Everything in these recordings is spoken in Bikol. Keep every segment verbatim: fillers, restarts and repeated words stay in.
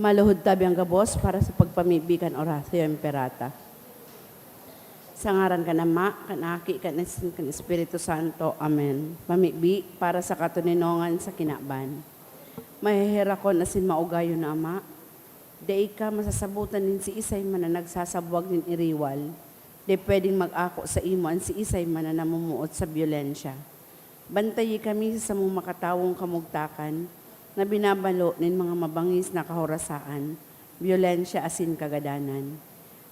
Maluhod tabi ang gabos para sa pagpamibi kan Oratio Imperata. Sa ngaran kan Ama, kan Aki, kan Is-, kan Espiritu Santo. Amen. Pamibi para sa katoninongan sa kinaban. Maheherakon asin maugayon na Ama, dai ka masasabotan nin siisay man na nagsasabwag nin iriwal. Dai pwedeng mag-ako saimo an siisay man na namumuot sa byolensya. Bantayi kami sa samong makatawong kamugtakan na binabalo nin mga mabangis na kahorasaan, byolensya asin kagadanan.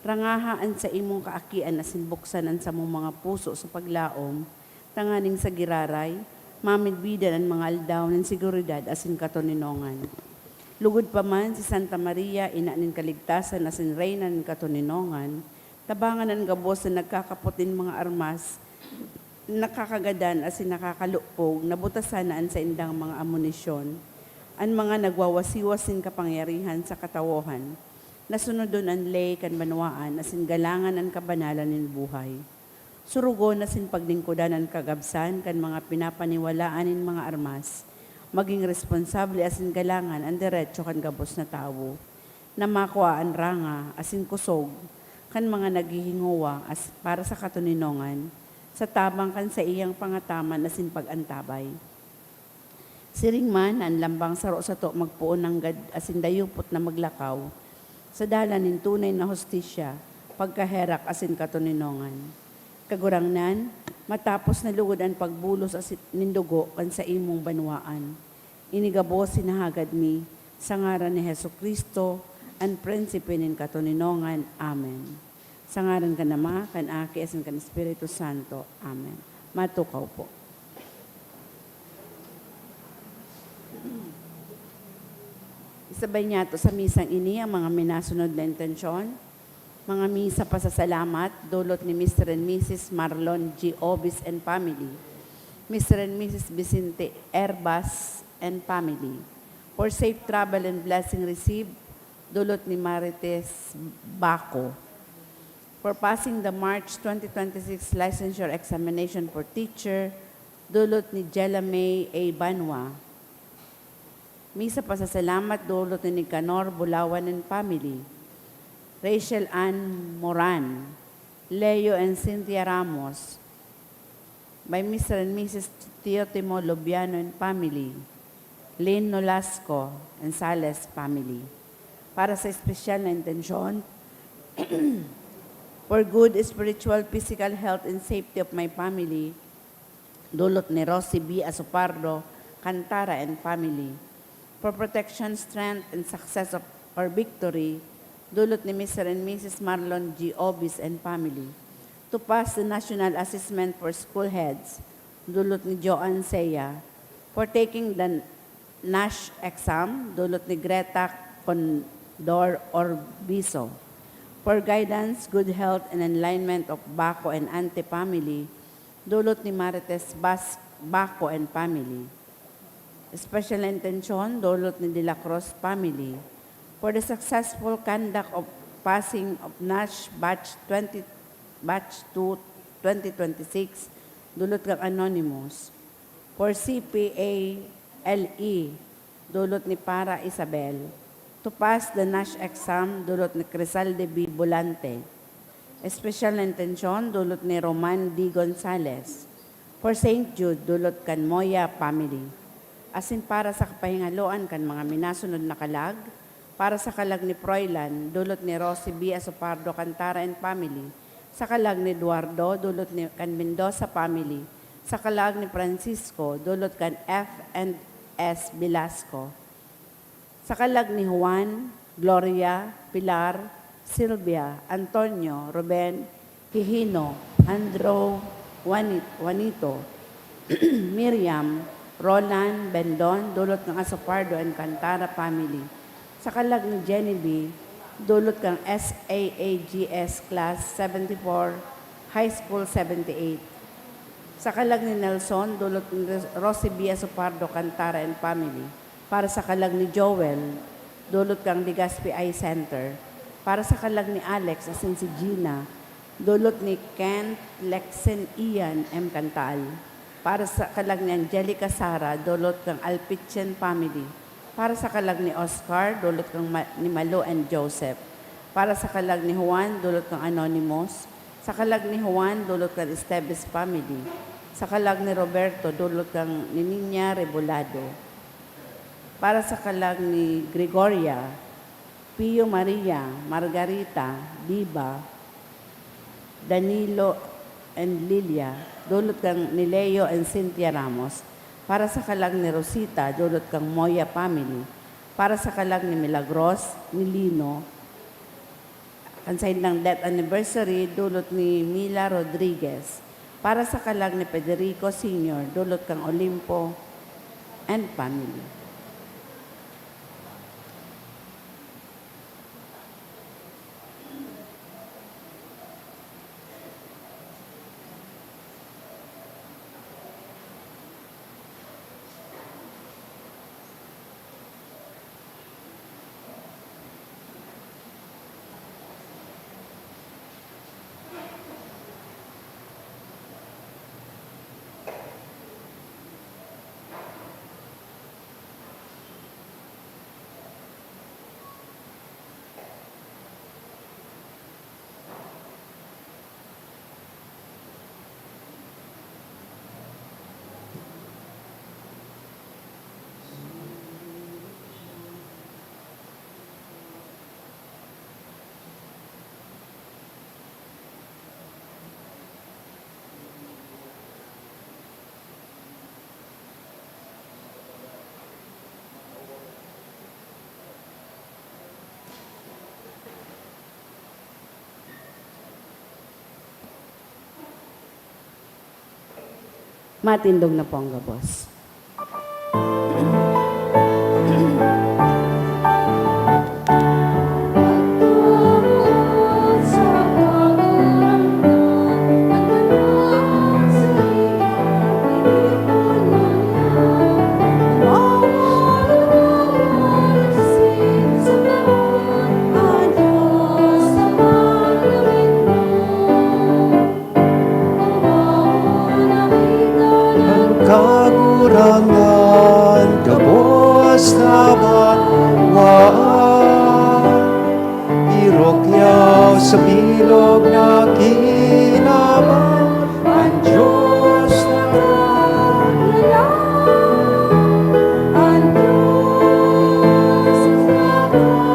Rangaha an saimong kaakian asin buksan an samong mga puso sa paglaom, tanganing sa giraray, mamidbidan an mga aldaw nin seguridad asin katoninongan. Lugod pa man si Santa Maria, Ina nin Kaligtasan asin Reyna nin Katoninongan, tabangan an gabos na nagkakapot nin mga armas, nakakagadan asin nakakalupog, nabutasan na an saindang mga amunisyon, an mga nagwawasiwas nin kapangyarihan sa katawohan, na sunodon an ley kan banwaan asin galangan an kabanalan nin buhay. Surugon asin paglingkodan an kagabsan kan mga pinapaniwalaan nin mga armas, magin responsable asin galangan an deretso kan gabos na tawo, na makua an ranga asin kusog kan mga naghihingowa as-, para sa katoninongan, sa tabang kan saiyang pangataman asin pag-antabay. Siring man na an lambang saro sato magpoon nanggad asin dayupot na maglakaw sa dalan nin tunay na hustisya, pagkaherak asin katoninongan. Kagurangnan, matapos na lugod an pagbulos asin nin dugo kan saimong banwaan. Ini gabos hinahagad mi sa ngaran ni Jesu-Cristo, an Prinsipe nin Katoninongan. Amen. Sa ngaran kan Ama, kan Aki, asin kan Espiritu Santo. Amen. Matukaw po. Isabay niyato sa misang ini ang mga minasunod na intensyon. Mga misa pasasalamat, dulot ni Mister and Missus Marlon G. Obis and family, Mister and Missus Vicente Herbas and family. For safe travel and blessing received, dulot ni Marites Baco. For passing the March twenty twenty-six licensure examination for teacher, dulot ni Jella May A. Banwa. Misa pasasalamat, dulot ni Nicanor Bulawan and family, Rachel Ann Moran, Leo and Cynthia Ramos, by Mister and Missus Teotimo Lobiano and family, Lynn Nolasco and Sales family. Para sa espesyal na intensyon, for good spiritual, physical health and safety of my family, dulot ni Rosie B. Asopardo, Cantara and family. For protection, strength, and success of our victory, dulot ni Mister and Missus Marlon G. Obis and family. To pass the National Assessment for School Heads, dulot ni Joan Sea. For taking the NASH exam, dulot ni Greta Condor Orbiso. For guidance, good health, and enlightenment of Baco and Ante family, dulot ni Marites Bas-, Baco and family. Special intention, dulot ni De La Cruz family. For the successful conduct of passing of NASH batch twenty, batch two, twenty twenty-six, dulot kang Anonymous. For C P A L E, dulot ni Para Isabel. To pass the NASH exam, dulot ni Crisal de B. Volante. Espesyal na intensyon, dulot ni Roman D. Gonzales. For Saint Jude, dulot kan Moya family. Asin para sa kapahingaloan kan mga minasunod na kalag, para sa kalag ni Froilan, dulot ni Rosie B. Asopardo Cantara and family. Sa kalag ni Eduardo, dulot ni, kan Mendoza family. Sa kalag ni Francisco, dulot kan F and S Velasco. Sa kalag ni Juan, Gloria, Pilar, Silvia, Antonio, Ruben, Hihino, Andrew, Juani-, Juanito, Miriam, Roland, Bendon, dulot kan Asopardo and Cantara family. Sa kalag ni Jenny B, dulot kan S A A G S Class seventy-four, High School seventy-eight. Sa kalag ni Nelson, dulot ni Ros-, Rosie B. Asopardo, Cantara and family. Para sa kalag ni Joel, dulot kan Legazpi Eye Center. Para sa kalag ni Alex asin si Gina, dulot ni Kent Lexen Ian M. Cantal. Para sa kalag ni Angelica Sara, dulot kan Alpichen family. Para sa kalag ni Oscar, dulot kan Ma-, ni Malo and Joseph. Para sa kalag ni Juan, dulot kan Anonymous. Sa kalag ni Juan, dulot kan Esteves family. Sa kalag ni Roberto, dulot kan ni Niña Rebolado. Para sa kalag ni Gregoria, Pio Maria, Margarita, Biba, Danilo and Lilia, dulot kan ni Leo and Cynthia Ramos. Para sa kalag ni Rosita, dulot kan Moya family. Para sa kalag ni Milagros, ni Lino, kan saindang death anniversary, dulot ni Mila Rodriguez. Para sa kalag ni Federico Senior, dulot kan Olimpo and family. Matindog na po ang gabos. An Kagurangnan gabos na banwaan, irok niya sa bilog na kinaban. An Diyos na kagurangnan, an Diyos na kagurangnan.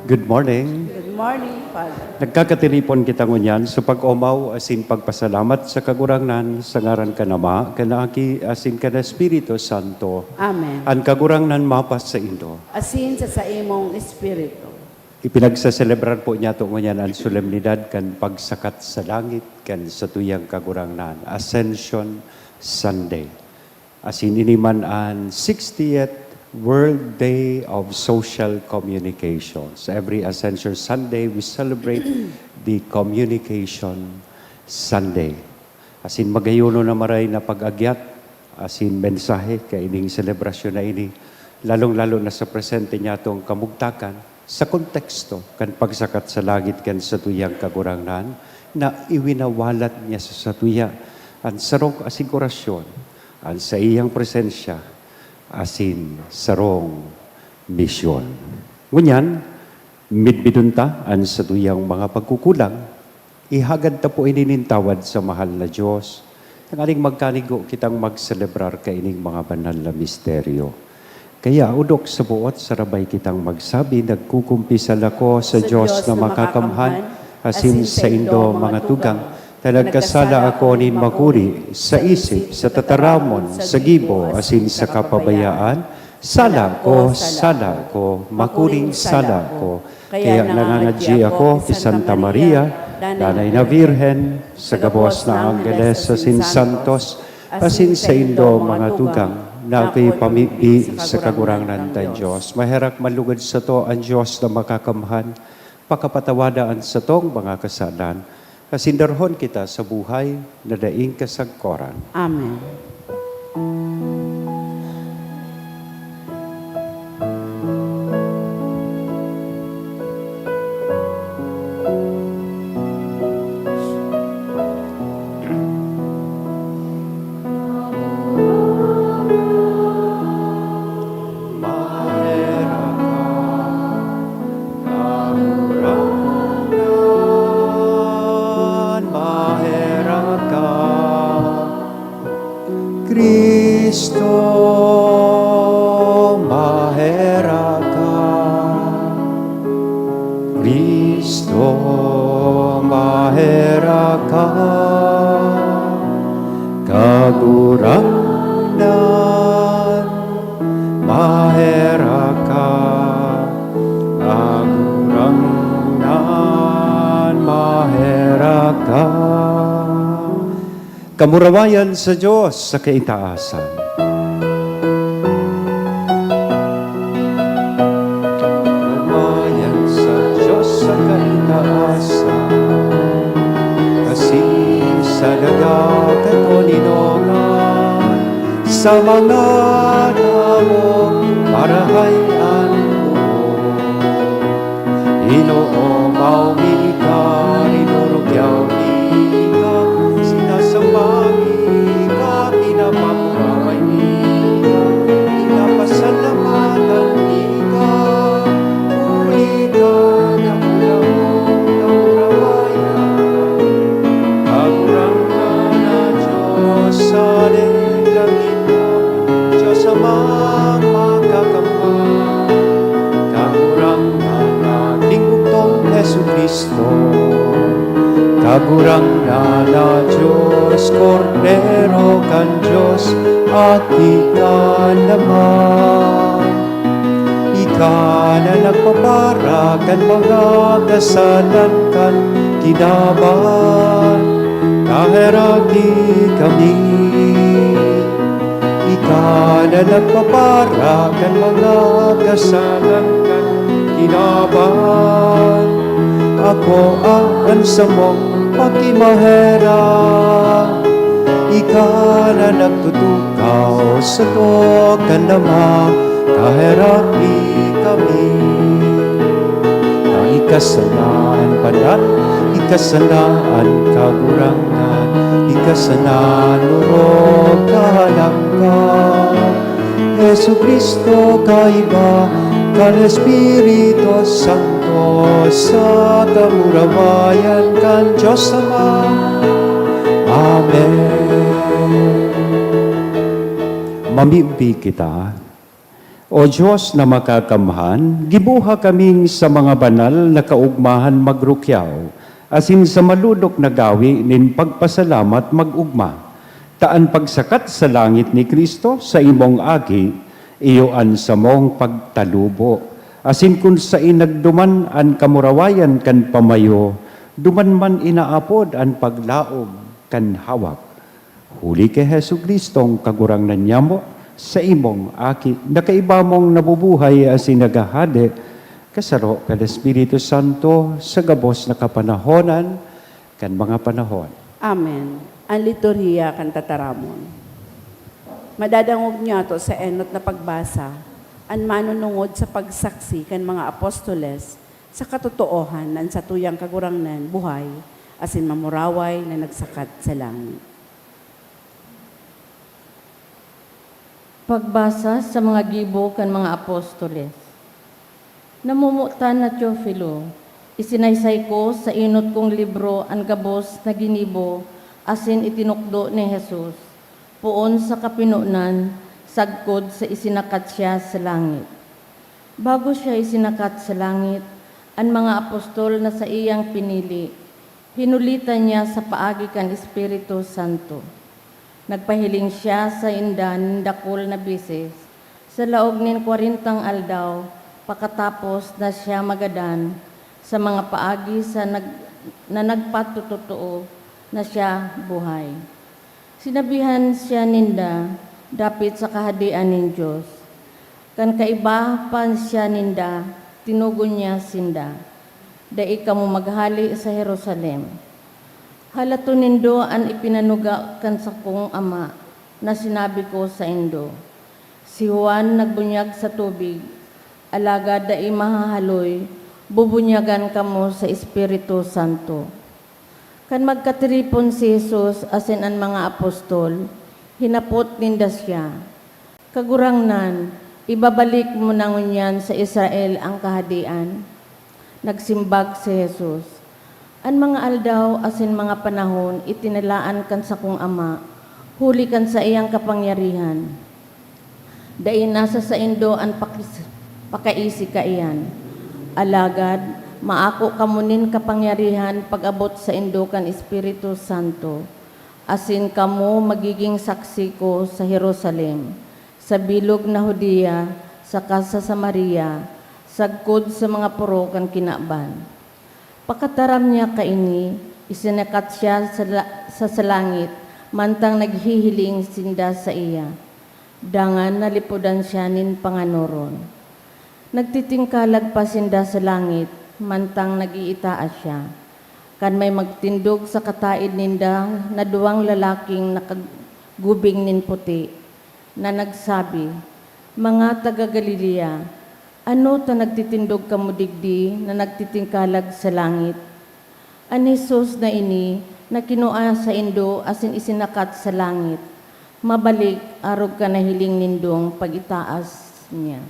Good morning. Good morning, Father. Nagkakatiripon kita ngunyan sa pag-omaw asin pagpasalamat sa Kagurangnan sa ngaran kan Ama, kan Aki, asin kan Espiritu Santo. Amen. An Kagurangnan mapasaindo. Asin sa saimong espiritu. Ipinagseselebrar po niyato ngunyan an solemnidad kan pagsakat sa langit kan satuyang Kagurangnan, Ascension Sunday. Asin ini man an sixtieth World Day of Social Communications. Every Ascension Sunday, we celebrate the Communication Sunday. Asin magayon na maray na pag-agyat asin mensahe kaining selebrasyon na ini, lalong-lalo na sa presente niyatong kamugtakan, sa konteksto kan pagsakat sa langit kan satuyang Kagurangnan, na iwinawalat niya sa satuya an sarong asigurasyon, an saiyang presensya, asin sarong misyon. Ngunyan, midmidon ta an satuyang mga pagkukulang, ihagad ta po ini nin tawad sa mahal na Dios, tanganing magkanigo kitang magselebrar kaining mga banal na misteryo. Kaya, odok sa buot sarabay kitang magsabi, "Nagkukumpisal ako sa Sa Dios Dios na na makakamhan, makakamhan, asin asin saindo saindo, mga mga tugang, tugang, ta nagkasala ako nin makuri, sa isip, sa tataramon, sa gibo, asin sa kapabayaan. Sala ko, sala ko, makuring sala ko." Kaya nangangadyi ako ki Santa Maria, Danay na Birhen, sa gabos na anggeles asin santos, asin saindo mga tugang, na akoy pamibi sa Kagurangnan tang Dios. Maherak manlugod sato an Dios na makakamhan, pakapatawada an satong mga kasalan, asin darahon kita sa buhay na daing kasagkoran. Amen. Cristo, maherak ka, Kagurangnan, maherak ka, Kagurangnan, maherak ka. Kamurawayan sa Dios sa kaitaasan. Kamurawayan sa Dios sa kaitaasan. Kasi sa dagat at oninongan, sa mga damo, marahay an buhok. Ginoo, maumi ka, rinurugyaw mi ka, sinasamba mi ka, pinapamuraway mi ka, pinapasalamatan mi ka, huli ka na kulang na murawayan. Kagurangnan na Diyos sa langit, Diyos Amang makakamhan, Kagurangnan na tingog tong Jesu-Cristo, Kagurangnan na Diyos, Kordero kan Diyos, Aki kan Ama. Ika na nagpapara kan mga kasalan kan kinaban, kaheraki kami. Ika na nagpapara kan mga kasalan kan kinaban. Ako an samong pakimaherak. Ika na nagtutukaw sa kan Ama, kaheraki kami. Ika sana an banal, ika sana an Kagurangnan, ika sana an orog kahalangkaw. Jesu-Cristo, kaiba kan Espiritu Santo, sa kamurawayan kan Dios Ama. Amen. Mamibi kita. O Dios na makakamhan, giboha kaming sa mga banal na kaogmahan magrukyaw, asin sa malodok na gawi nin pagpasalamat mag-ogma, ta an pagsakat sa langit ni Cristo, sa imong Aki, iyo an samong pagtalubo. Asin kun saen nagduman an kamurawayan kan pamayo, duman man inaapod an paglaog kan hawak. Huli ki Jesu-Cristong Kagurangnan nyamo, sa imong Aki, na kaiba mong nabubuhay asin naghahade, kasaro kan Espiritu Santo, sa gabos na kapanahonan kan mga panahon. Amen. An liturhiya kan tataramon. Madadangog niyato sa enot na pagbasa an manunungod sa pagsaksi kan mga apostoles sa katotoohan na an satuyang Kagurangnan buhay asin mamuraway na nagsakat sa langit. Pagbasa sa mga gibo kan mga apostoles. Namomotan na Teofilo, isinaysay ko sa enot kong libro an gabos na ginibo asin itinukdo ni Jesus, poon sa kapinonan, sagkod sa isinakat siya sa langit. Bago siya isinakat sa langit, an mga apostol na saiyang pinili, hinulitan niya sa paagi kan Espiritu Santo. Nagpahiling siya sainda nin dakul na beses, sa laog nin kwarentang aldaw, pakatapos na siya magadan sa mga paagi sa nag-, na nagpatutotoo na siya buhay. Sinabihan siya ninda dapit sa Kahadean nin Dios. Kan kaiba pa siya ninda, tinugon niya sinda, "Dai kamo maghale sa Jerusalem. Halaton nindo an ipinanuga kan sakong Ama na sinabi ko saindo. Si Juan nagbunyag sa tubig, alagad dai mahahaloy, bubunyagan kamo sa Espiritu Santo." Kan magkatiripon si Jesus asin an mga apostol, hinapot ninda siya, "Kagurangnan, ibabalik mo na ngunyan sa Israel an Kahadean?" Nagsimbag si Jesus, "An mga aldaw asin mga panahon itinalaan kan sakong Ama huli kan saiyang kapangyarihan. Dai nasa saindo an pakis-, pakaisi kaiyan. Alagad Maako kamo nin kapangyarihan pag-abot saindo kan Espiritu Santo, asin kamo magigin saksi ko sa Jerusalem, sa bilog na Judea, saka sa Samaria, sagkod sa mga poro kan kinaban. Pakataram niya kaini, isinakat siya sa la-, sa, sa langit, mantang naghihiling sinda saiya. Dangan nalipodan siya nin panganoron. Nagtitingkalag pa sinda sa langit, mantang nag-iitaas siya. Kan may magtindog sa kataed ninda na duwang lalaking nakagubing nin puti, na nagsabi, "Mga taga Galilea, ano ta nagtitindog kamo digdi na nagtitingkalag sa langit? An Jesus na ini na kinua saindo asin isinakat sa langit, mabalik arog kan nahiling nindong pag-itaas niya."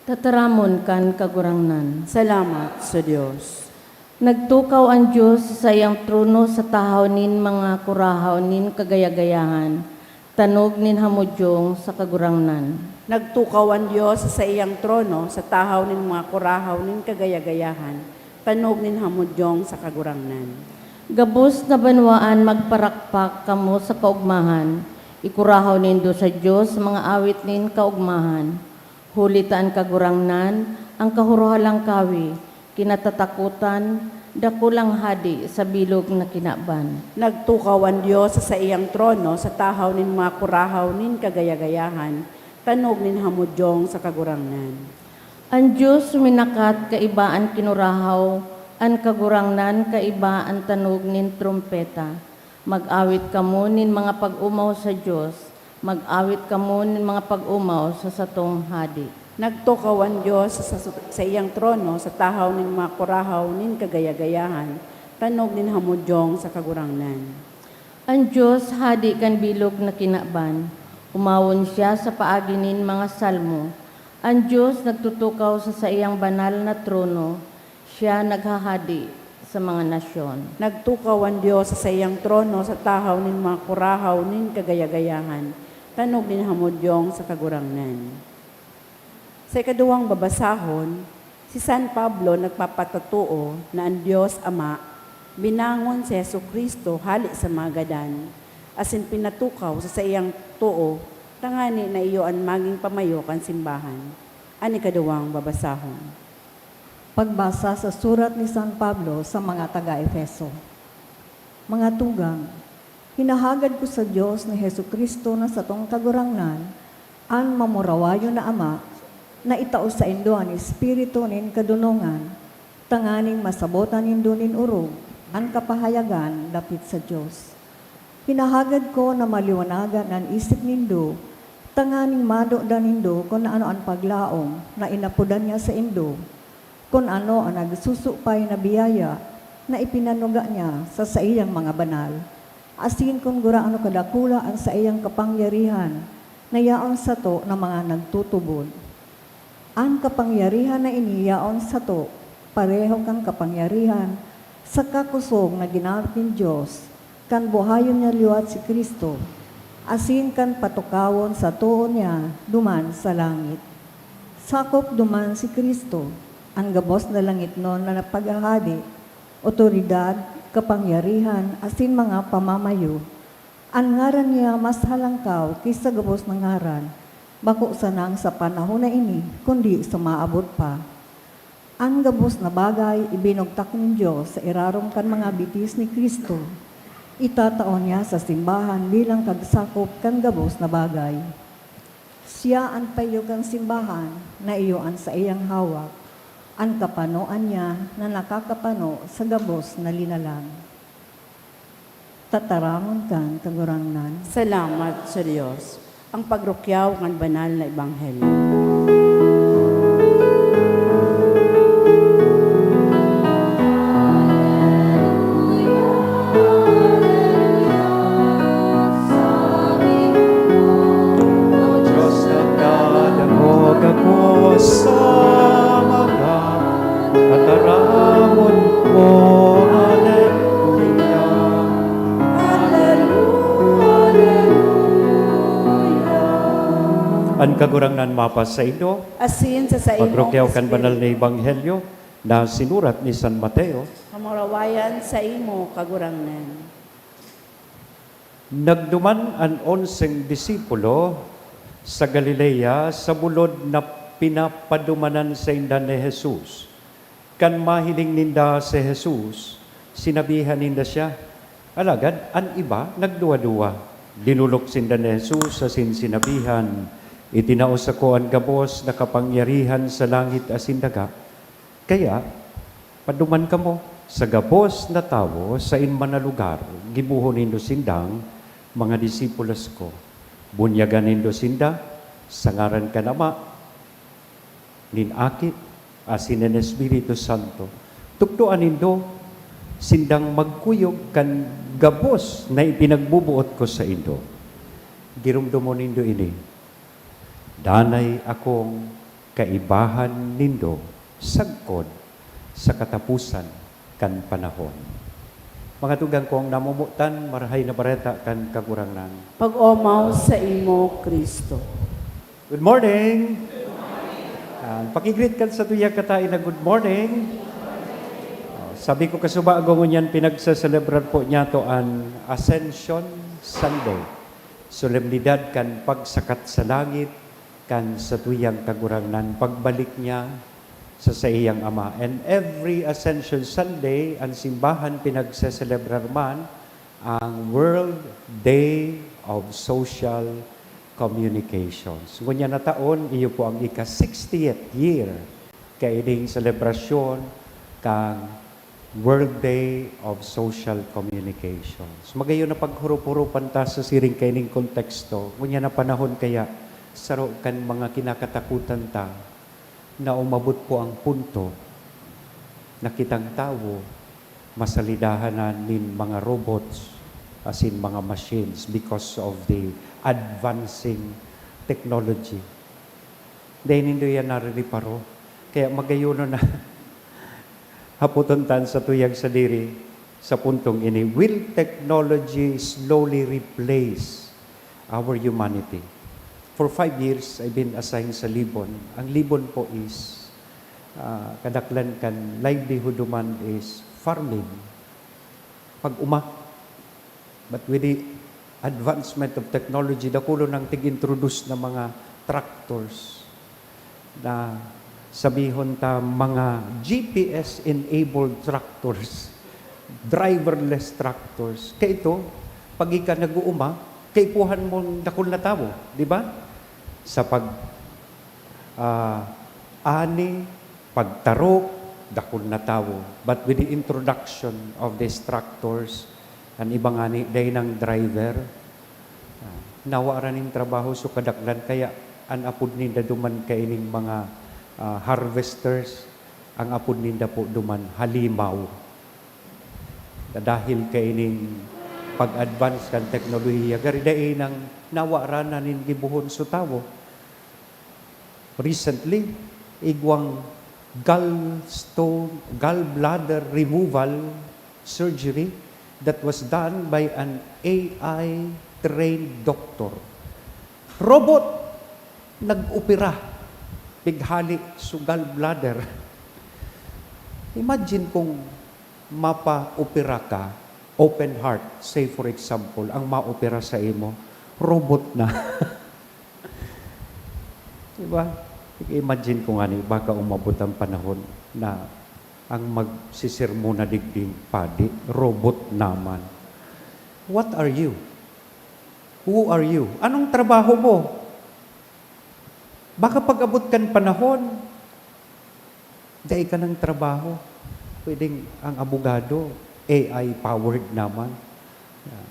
Tataramon kan Kagurangnan. Salamat sa Dios. Nagtukaw an Dios sa saiyang trono sa tahaw nin mga kurahaw nin kagaya-gayahan, tanog nin hamodyong sa Kagurangnan. Nagtukaw an Dios sa saiyang trono sa tahaw nin mga kurahaw nin kagaya-gayahan, tanog nin hamodyong sa Kagurangnan. Gabos na banwaan, magparakpak kamo sa kaogmahan, ikurahaw nindo sa Dios mga awit nin kaogmahan. Huli ta an Kagurangnan, an Kahurohalang Kawi, kinatatakotan, dakulang hade sa bilog na kinaban. Nagtukaw an Dios sa saiyang trono sa tahaw nin mga kurahaw nin kagaya-gayahan, tanog nin hamodyong sa Kagurangnan. An Dios suminakat kaiba an kinurahaw, an Kagurangnan kaiba an tanog nin trompeta. Mag-awit kamo nin mga pag-omaw sa Dios, mag-awit kamo nin mga pag-omaw sa satong Hade. Nagtukaw an Dios sa, sa saiyang trono sa tahaw nin mga kurahaw nin kagaya-gayahan, tanog nin hamodyong sa Kagurangnan. An Dios, Hade kan bilog na kinaban, umawon siya sa paagi nin mga salmo. An Dios nagtutukaw sa saiyang banal na trono, siya naghahade sa mga nasyon. Nagtukaw an Dios sa saiyang trono sa tahaw nin mga kurahaw nin kagaya-gayahan, tanog nin hamodyong sa Kagurangnan. Sa ikaduwang babasahon, si San Pablo nagpapatotoo na an Dios Ama binangon si Jesu-Cristo hale sa mga gadan, asin pinatukaw sa saiyang too, tangani na iyo an magin pamayo kan simbahan. An ikaduwang babasahon. Pagbasa sa surat ni San Pablo sa mga taga-Efeso. Mga tugang, hinahagad ko sa Dios ni Jesu-Cristo na satong Kagurangnan, an mamurawayon na Ama, na itao saindo an espiritu nin kadonongan, tanganing masabotan nindo nin orog an kapahayagan dapit sa Dios. Hinahagad ko na maliwanagan an isip nindo, tanganing madodan nindo kun ano an paglaom na inapodan niya saindo, kun ano an nagsusupay na biyaya na ipinanuga niya sa saiyang mga banal, asin kun gurano kadakula an saiyang kapangyarihan na yaon sato na mga nagtutubod. An kapangyarihan na ini yaon sato, pareho kan kapangyarihan sa kakosog na ginamit nin Dios kan buhayon niya liwat si Cristo, asin kan patukawon sa too niya duman sa langit. Sakop duman si Cristo, an gabos na langitnon na paghahade, otoridad, kapangyarihan, asin mga pamamayo. An ngaran niya mas halangkaw ki sa gabos na ngaran, bako sanang sa panahon na ini, kundi sa maabot pa. An gabos na bagay ibinugtak nin Dios sa irarom kan mga bitis ni Cristo. Itatao niya sa simbahan bilang kagsakop kan gabos na bagay. Siya an payo kan simbahan na iyo an saiyang hawak, an kapanoan niya na nakakapano sa gabos na linalang. Tataramon kan Kagurangnan. Salamat sa Dios. Ang pagrukyaw kan banal na ebanghelyo. O Diyos, nagdadangog ako sa mga tataramon mo. Aleluya. Aleluya. Aleluya. An Kagurangnan mapasaindo. Asin sa saimong Pagrukyaw kan espiritu. Banal na Ebanghelyo na sinurat ni San Mateo. Kamurawayan sa imo, Kagurangnan. Nagduman an onseng disipulo sa Galilea, sa bulod na pinapadumanan sainda ni Jesus. Kan mahiling ninda si Jesus, sinabihan ninda siya. Alagad an iba nagduwa-duwa. Dinolok sinda ni Jesus asin sinabihan, "Itinao sako an gabos na kapangyarihan sa langit asin daga. Kaya, paduman kamo. Sa gabos na tawo, saen man na lugar, gibohon nindo sindang mga disipulos ko. Bunyagan nindo sinda sa ngaran kan Ama, nin Aki, asin nin Espiritu Santo. Tukdoan nindo sindang magkuyog kan gabos na ipinagboboot ko saindo. Giromdomon nindo ini. Danay akong kaibahan nindo sagkod sa kataposan kan panahon." Mga tugang kong namomotan, Marahay na Bareta kan Kagurangnan. Pag-omaw sa imo, Kristo. Good morning! Ah, pakigreet kan satuyang kataed na good morning. Oh, sabi ko kasubago, ngunyan pinagseselebrar po niyato an Ascension Sunday, solemnidad kan pagsakat sa langit kan satuyang Kagurangnan, pagbalik niya sa saiyang Ama. And every Ascension Sunday, an simbahan pinagseselebrar man ang World Day of Social Communications. Ngunyan na taon, iyo po ang ika-sixtieth year kaining selebrasyon kan World Day of Social Communications. Magayon na paghurup-hurupan ta sa siring kaining konteksto. Ngunyan na panahon kaya, saro kan mga kinakatakutan ta na umabot po ang punto na kitang tawo masalidahan na nin mga robots asin mga machines because of the advancing technology. Dai nindo yan narireparo. Kaya magayon na hapoton ta an satuyang sadiri sa puntong ini, "Will technology slowly replace our humanity?" For five years, I've been assigned sa Libon. Ang Libon po is, ah, kadaklan kan livelihood duman is farming. Pag-uma, but with the advancement of technology, dakulon nang tig-introduce na mga tractors na sabihon ta mga G P S-enabled tractors, driverless tractors. Kaito, pag ika nag-uuma, kaipuhan mong dakul na tawo, di ba? Sa pag, ah, ani, pagtarok, dakul na tawo. But with the introduction of these tractors, an iba ngani, dai nang driver, ah, nawaran nin trabaho, so kadaklan kaya an apod ninda duman kaining mga, ah, harvesters, ang apod ninda po duman halimaw. Dahil kaining pag-advance kan teknolohiya, gari dai nang nawaran na nin gibohon sa tawo. Recently, igwang gallstone, gallbladder removal surgery that was done by an A I trained doctor. Robot nag-opera, pighali sa gallbladder. Imagine kung mapa-opera ka, open heart, say for example, ang ma-opera sa imo, robot na. Diba? Imagine ko ngani, baka umabot ang panahon na ang magsisermon na digding padi, robot naman. What are you? Who are you? Anong trabaho mo? Baka pag-abot kan panahon, dai ka nang trabaho. Pwedeng ang abogado, A I powered naman. Yan.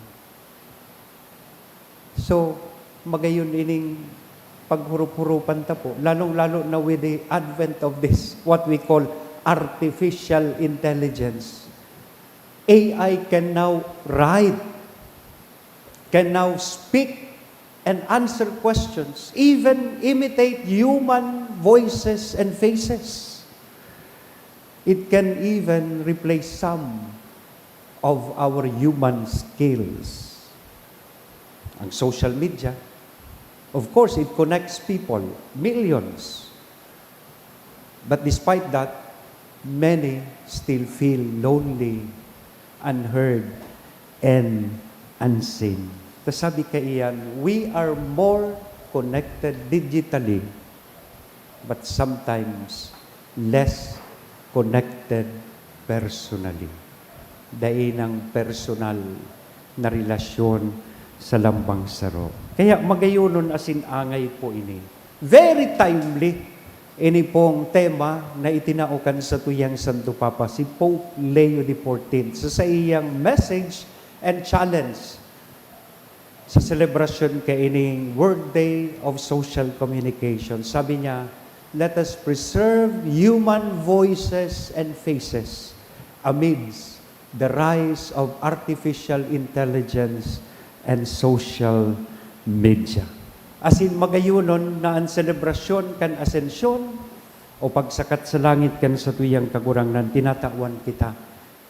So, magayon ining paghurup-hurupan ta po, lalong-lalo na with the advent of this, what we call artificial intelligence. A I can now write, can now speak and answer questions, even imitate human voices and faces. It can even replace some of our human skills. Ang social media, Of course, it connects people, millions. But despite that, many still feel lonely, unheard, and unseen. Ta sabi kaiyan, we are more connected digitally, but sometimes less connected personally. Dai nang personal na relasyon sa lambang saro. Kaya magayonon asin angay po ini. Very timely ini pong tema na itinao kan satuyang Santo Papa, si Pope Leo the fourteenth, sa saiyang message and challenge sa selebrasyon kaining World Day of Social Communication. Sabi niya, "Let us preserve human voices and faces amidst the rise of artificial intelligence and social media." Asin magayonon na an selebrasyon kan Asensyon o pagsakat sa langit kan satuyang Kagurangnan, tinatawan kita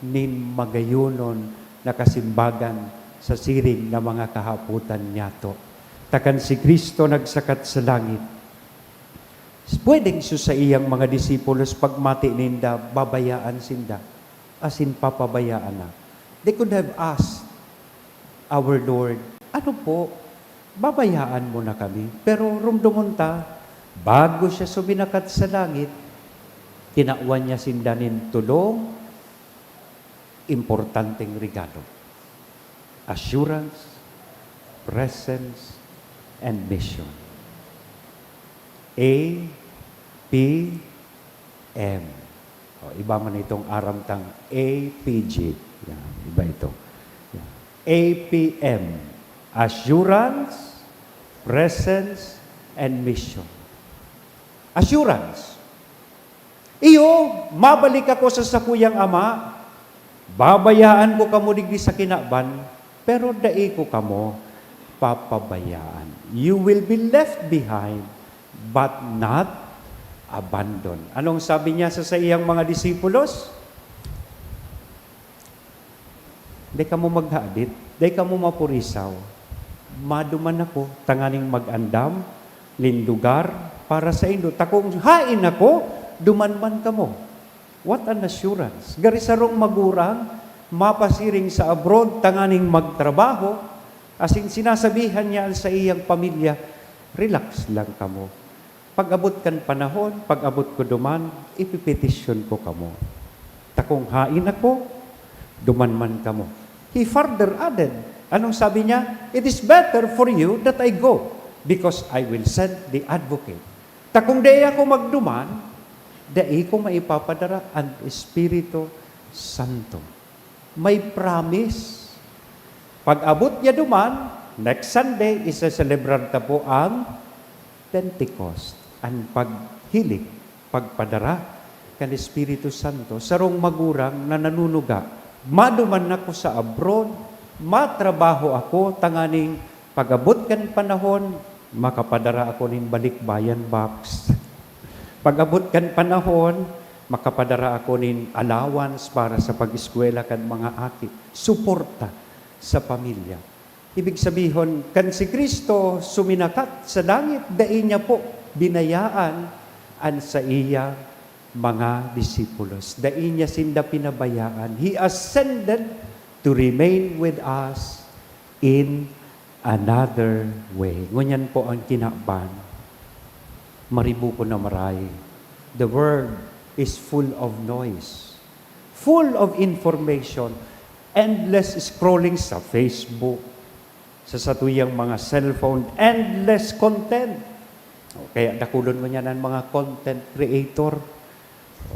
nin magayonon na kasimbagan sa siring na mga kahapotan niyato. Ta kan si Cristo nagsakat sa langit, pwedeng su saiyang mga disipulos pagmati ninda, babayaan sinda, asin papabayaan na. They could have asked our Lord, "Ano po, babayaan mo na kami?" Pero rumdomon ta, bago siya suminakat sa langit, tinawan niya sinda nin tolong importanteng regalo: assurance, presence, and mission. A P M. O, iba man itong aram tang A P G. Yan, iba ito. Yan. A P M. Assurance, presence, and mission. Assurance. Iyo, mabalik ako sa sakuyang Ama. Babayaan ko kamo digdi sa kinaban, pero dai ko kamo papabayaan. You will be left behind, but not abandoned. Anong sabi niya sa saiyang mga disipulos? "Dai kamo maghadit, dai kamo mapurisaw. Maduman ako tanganing mag-andam nin lugar para saindo. Ta kung haen ako, duman man kamo." What an assurance! Gari sarong magurang mapasiring sa abroad tanganing magtrabaho, asin sinasabihan niya an saiyang pamilya, "Relax lang kamo. Pag-abot kan panahon, pag-abot ko duman, ipepetisyon ko kamo. Ta kung haen ako, duman man kamo." He further added, anong sabi niya? "It is better for you that I go, because I will send the Advocate. Ta kung dai ako magduman, dai ko maipapadara an Espiritu Santo." May promise. Pag-abot niya duman, next Sunday, isa-celebrar ta po ang Pentecost, an paghiling, pagpadara kan Espiritu Santo. Sarong magurang na nanunuga, "Maduman ako sa abroad, matrabaho ako tanganing pag-abot kan panahon, makapadara ako nin balikbayan box. Pag-abot kan panahon, makapadara ako nin allowance para sa pag-eskwela kan mga aki." Suporta sa pamilya. Ibig sabihon, kan si Cristo suminakat sa langit, dai niya po binayaan an saiyang mga disipulos. Dai niya sinda pinabayaan. He ascended to remain with us in another way. Ngunyan po an kinaban, maribukon na maray. The world is full of noise, full of information, endless scrolling sa Facebook, sa satuyang mga cellphone, endless content. O, kaya dakulon ngunyan an mga content creator. O,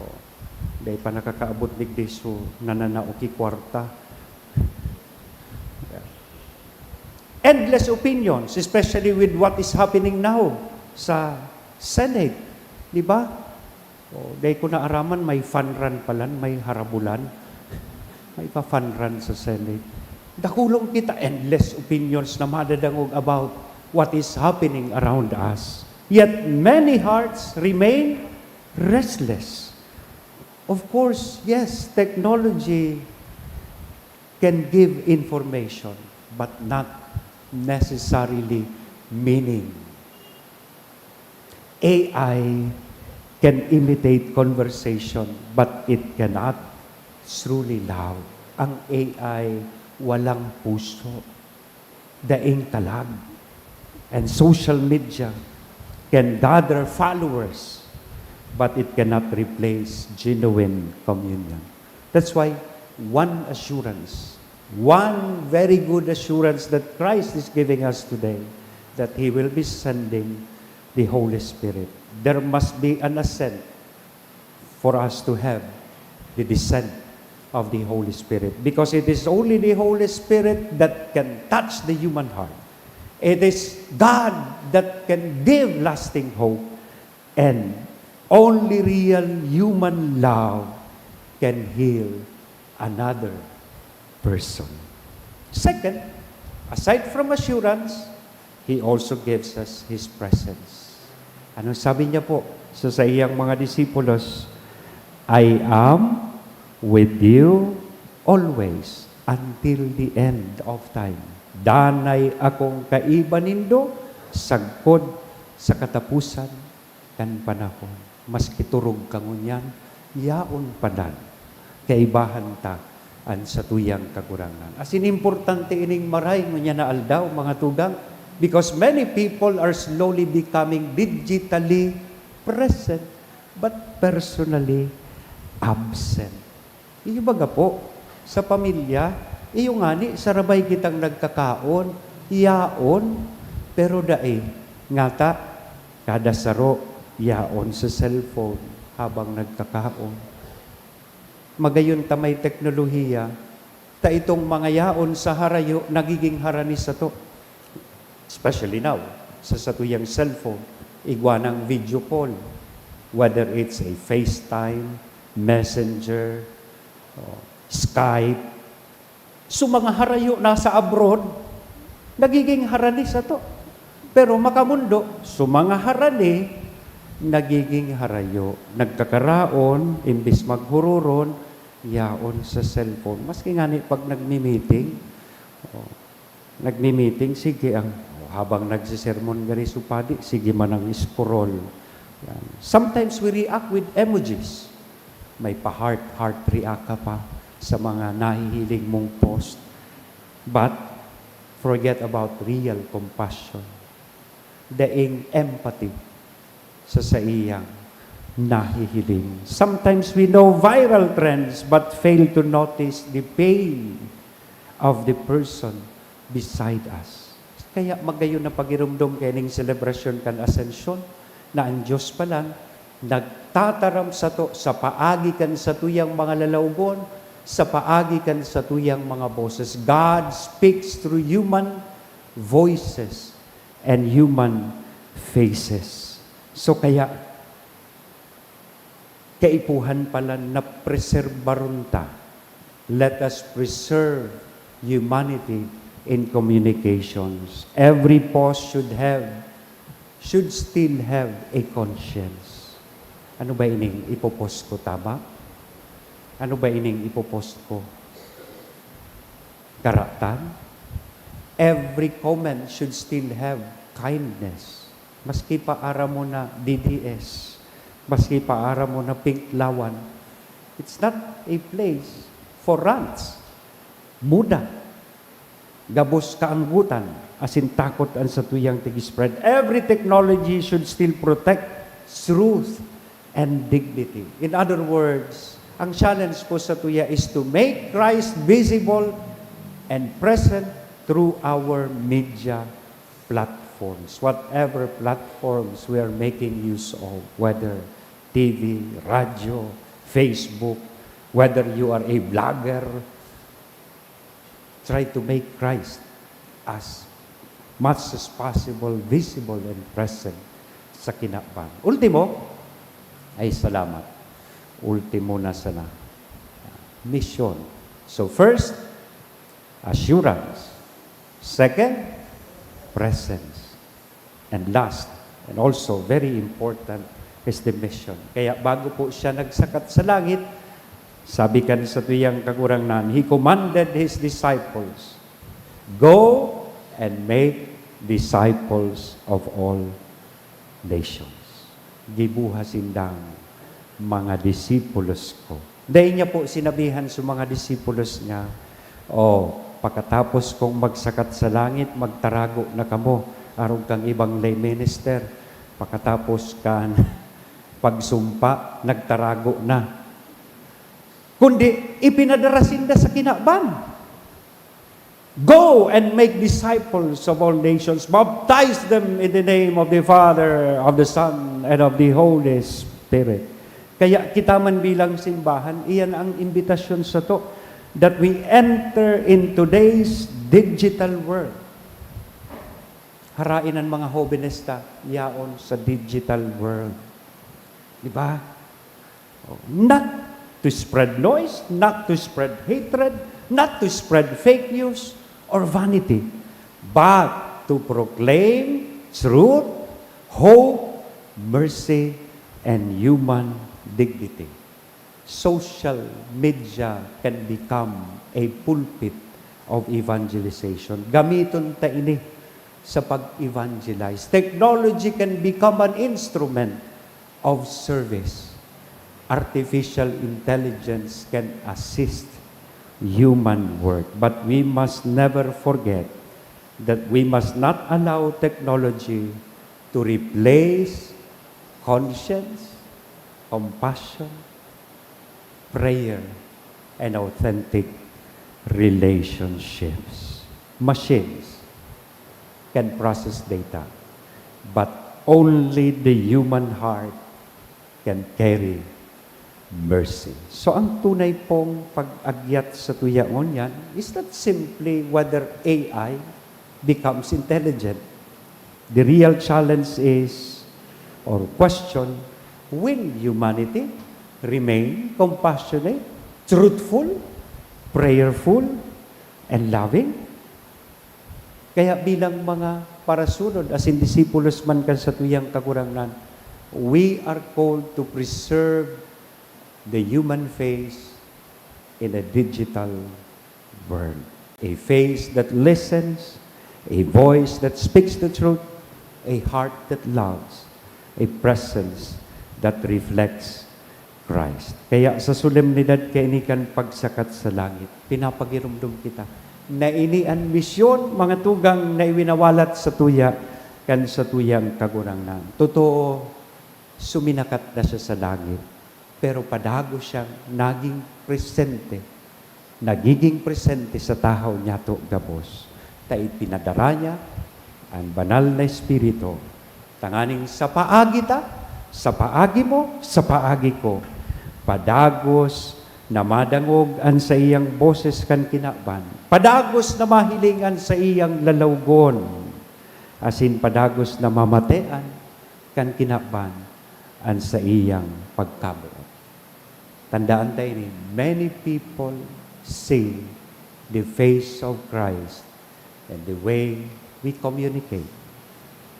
dai pa nakakaabot digdi, so nananao ki kwarta. Endless opinions, especially with what is happening now sa Senate. Di ba? O, dai ko naaraman, may fun run palan, may harabulan. May pa-fun run sa Senate. Dakulon kita, endless opinions na madadangog about what is happening around us. Yet many hearts remain restless. Of course, yes, technology can give information, but not necessarily meaning. A I can imitate conversation, but it cannot truly love. Ang A I walang puso, daing kalag. And social media can gather followers, but it cannot replace genuine communion. That's why one assurance, one very good assurance that Christ is giving us today, that He will be sending the Holy Spirit. There must be an ascent for us to have the descent of the Holy Spirit, because it is only the Holy Spirit that can touch the human heart. It is God that can give lasting hope, and only real human love can heal another person. Second, aside from assurance, He also gives us His presence. Ano sabi niya po sa saiyang mga disipulos? "I am with you always until the end of time." Danay akong kaiba nindo sagkod sa katapusan kan panahon. Maski turog ka ngunyan, yaon padan. Kaibahan ta an satuyang Kagurangnan. As in, importante ining maray ngunyan na aldaw, mga tugang, because many people are slowly becoming digitally present but personally absent. Iyo baga po, sa pamilya, iyo ngani sarabay kitang nagkakaon, yaon, pero dai. Ngata, kada saro, yaon sa cellphone habang nagkakaon. Magayon ta may teknolohiya, ta itong mga yaon sa harayo nagiging harani sato. Especially now, sa satuyang cellphone, igwa ng video call, whether it's a FaceTime, Messenger, o Skype. So, mga harayo nasa abroad, nagiging harani sato. Pero makamundo, so mga harani, nagiging harayo. Nagkakaraon, imbis maghururon, yaon sa cellphone. Maski ngani pag nagmi-meeting, oh, nagmi-meeting, sige ang, oh, habang nagsisermon gani si padi, sige man ang scroll. Yan. Sometimes we react with emojis. May pa-heart, heart react ka pa sa mga nahihiling mong post. But forget about real compassion. Daing empathy sa saiyang nahihiling. Sometimes we know viral trends but fail to notice the pain of the person beside us. Kaya magayon na pagiromdom kaining selebrasyon kan Ascension na ang Diyos palan nagtataram sato sa paagi kan satuyang mga lalawgon, sa paagi kan satuyang mga boses. God speaks through human voices and human faces. So kaya, kaipuhan palan na preserbaron ta. Let us preserve humanity in communications. Every post should have, should still have a conscience. Ano ba ining ipopost ko, tama? Ano ba ining ipopost ko? Karatan? Every comment should still have kindness. Maski pa aram mo na D D S, maski pa aram mo na pink lawan, it's not a place for rants. Muda, gabos kaanggotan, asin takot an satuyang tig-spread. Every technology should still protect truth and dignity. In other words, ang challenge ko satuya is to make Christ visible and present through our media platforms. Whatever platforms we are making use of, whether T V, radio, Facebook, whether you are a vlogger, try to make Christ as much as possible visible and present sa kinaban. Ultimo, ay salamat. Ultimo na sana. Mission. So first, assurance. Second, presence. And last, and also very important, is the mission. Kaya bago po siya nagsakat sa langit, sabi kan satuyang Kagurangnan, He commanded His disciples, "Go and make disciples of all nations." Giboha sindang mga disipulos ko. Dai niya po sinabihan sa mga disipulos niya, "O, pakatapos kong magsakat sa langit, magtarago na kamo, arog kang ibang lay minister, pakatapos kan pagsumpa, nagtarago na." Kundi, ipinadara sinda sa kinaban. "Go and make disciples of all nations, baptize them in the name of the Father, of the Son, and of the Holy Spirit." Kaya kita man bilang simbahan, iyan ang imbitasyon sato, that we enter in today's digital world. Harain an mga hobenes ta, yaon sa digital world. Di ba? Oh, not to spread noise, not to spread hatred, not to spread fake news or vanity, but to proclaim truth, hope, mercy, and human dignity. Social media can become a pulpit of evangelization. Gamiton ta ini sa pag-evangelize. Technology can become an instrument of service. Artificial intelligence can assist human work, but we must never forget that we must not allow technology to replace conscience, compassion, prayer, and authentic relationships. Machines can process data, but only the human heart can carry mercy. So, ang tunay pong pag-agyat sa tuya ngunyan is not simply whether A I becomes intelligent. The real challenge is, or question, will humanity remain compassionate, truthful, prayerful, and loving? Kaya bilang mga parasunod, asin disipulos man kan satuyang Kagurangnan, we are called to preserve the human face in a digital world. A face that listens, a voice that speaks the truth, a heart that loves, a presence that reflects Christ. Kaya sa solemnidad kaini kan pagsakat sa langit, pinapagiromdom kita na ini an misyon, mga tugang, na iwinawalat sa tuya kan satuyang Kagurangnan. Totoo, suminakat na siya sa langit, pero padagos siyang naging presente, nagiging presente sa tahaw niyato gabos, ta ipinadara niya an Banal na Espiritu, tanganing sa paagi ta, sa paagi mo, sa paagi ko, padagos na madangog an saiyang boses kan kinaban, padagos na mahiling an saiyang lalawgon, asin padagos na mamatean kan kinaban an saiyang pagkaboot. Tandaan ta ini, many people see the face of Christ in the way we communicate,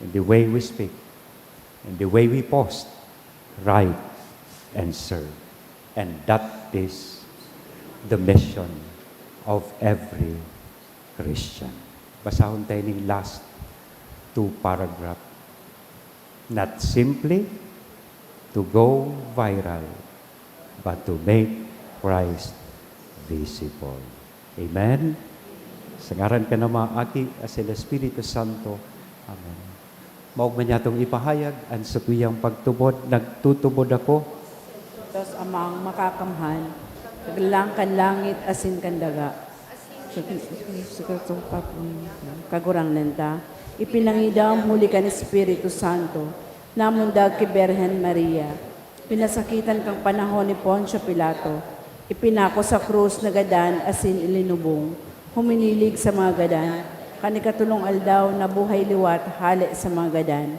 in the way we speak, in the way we post, write, and serve. And that is the mission of every Christian. Basahon ta ining last two paragraph. Not simply to go viral, but to make Christ visible. Amen? Sa ngaran kan Ama, Aki, asin Espiritu Santo. Amen. Maogma niyatong ipahayag an satuyang pagtubod, "Nagtutubod ako." Dios Amang Makakamhan, Kaglalang kan langit asin kan daga. Kagurangnan ta, ipinangidam huli kan Espiritu Santo, namundag ki Birhen Maria, pinasakitan kan panahon ni Poncio Pilato, ipinako sa krus, nagadan asin ilinubong, huminilig sa mga gadan, kan ikatolong aldaw nabuhay liwat hale sa mga gadan.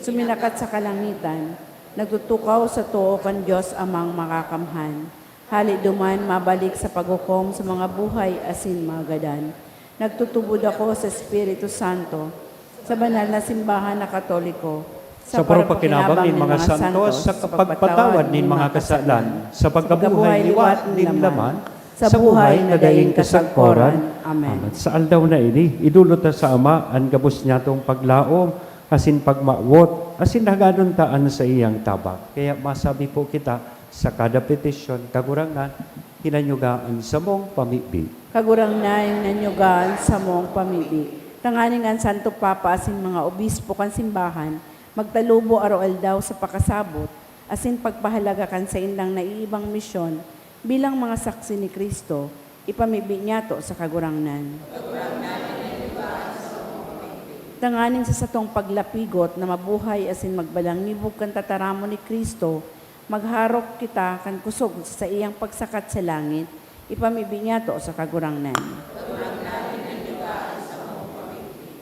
Suminakat sa kalangitan, nagtutukaw sa too kan Dios Amang Makakamhan. Hale duman mabalik sa paghukom sa mga buhay asin mga gadan. Nagtutubod ako sa Espiritu Santo, sa banal na simbahan na Katoliko, sa paro-pakinabang nin mga santos, sa pagpatawad nin mga kasalan, sa pagkabuhay liwat nin laman, sa buhay na daing kasagkoran. Amen. Amen. Sa aldaw na ini, idolot ta sa Ama an gabos niyatong paglaom, asin pagmawot, asin hagadon ta an saiyang tabang. Kaya masabi po kita sa kada petisyon, Kagurangnan, hinanyuga an samong pamibi. Kagurangnan, hinanyuga an samong pamibi. Tanganing an Santo Papa asin mga obispo kan simbahan magtalubo aroaldaw sa pakasabot asin pagpahalaga kan saindang naiibang misyon bilang mga saksi ni Cristo, ipamibi niyato sa Kagurangnan. Tanganing sa satong paglapigot na mabuhay asin magbalangibog kan tataramon ni Cristo, magharok kita kan kusog sa saiyang pagsakat sa langit, ipamibi niyato sa Kagurangnan.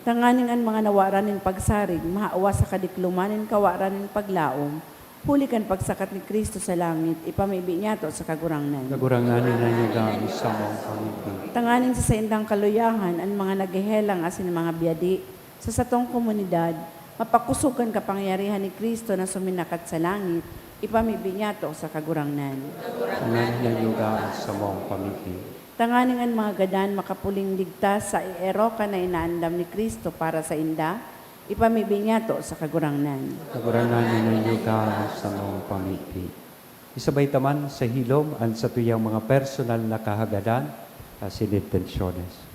Tanganing an mga nawaran nin pagsarig mahawa sa kadikloman nin kawaran nin paglaom, huli kan pagsakat ni Cristo sa langit, ipamibi niyato sa Kagurangnan. Kagurangnan, hinanyuga an samong pamibi. Tanganing sa saindang kaluyahan, an mga naghehelang asin mga biyadi sa satong komunidad, mapakosog kan kapangyarihan ni Cristo na suminakat sa langit, ipamibi niyato sa Kagurangnan. Kagurangnan, hinanyuga an samong pamibi. Tanganing an mga gadan makapuling ligtas sa eerokan na inaandam ni Cristo para sainda, ipamibi niyato sa Kagurangnan. Kagurangnan, hinanyuga an samong pamibi. Isabay ta man sa hilom an satuyang mga personal na kahagadan asin intensyones.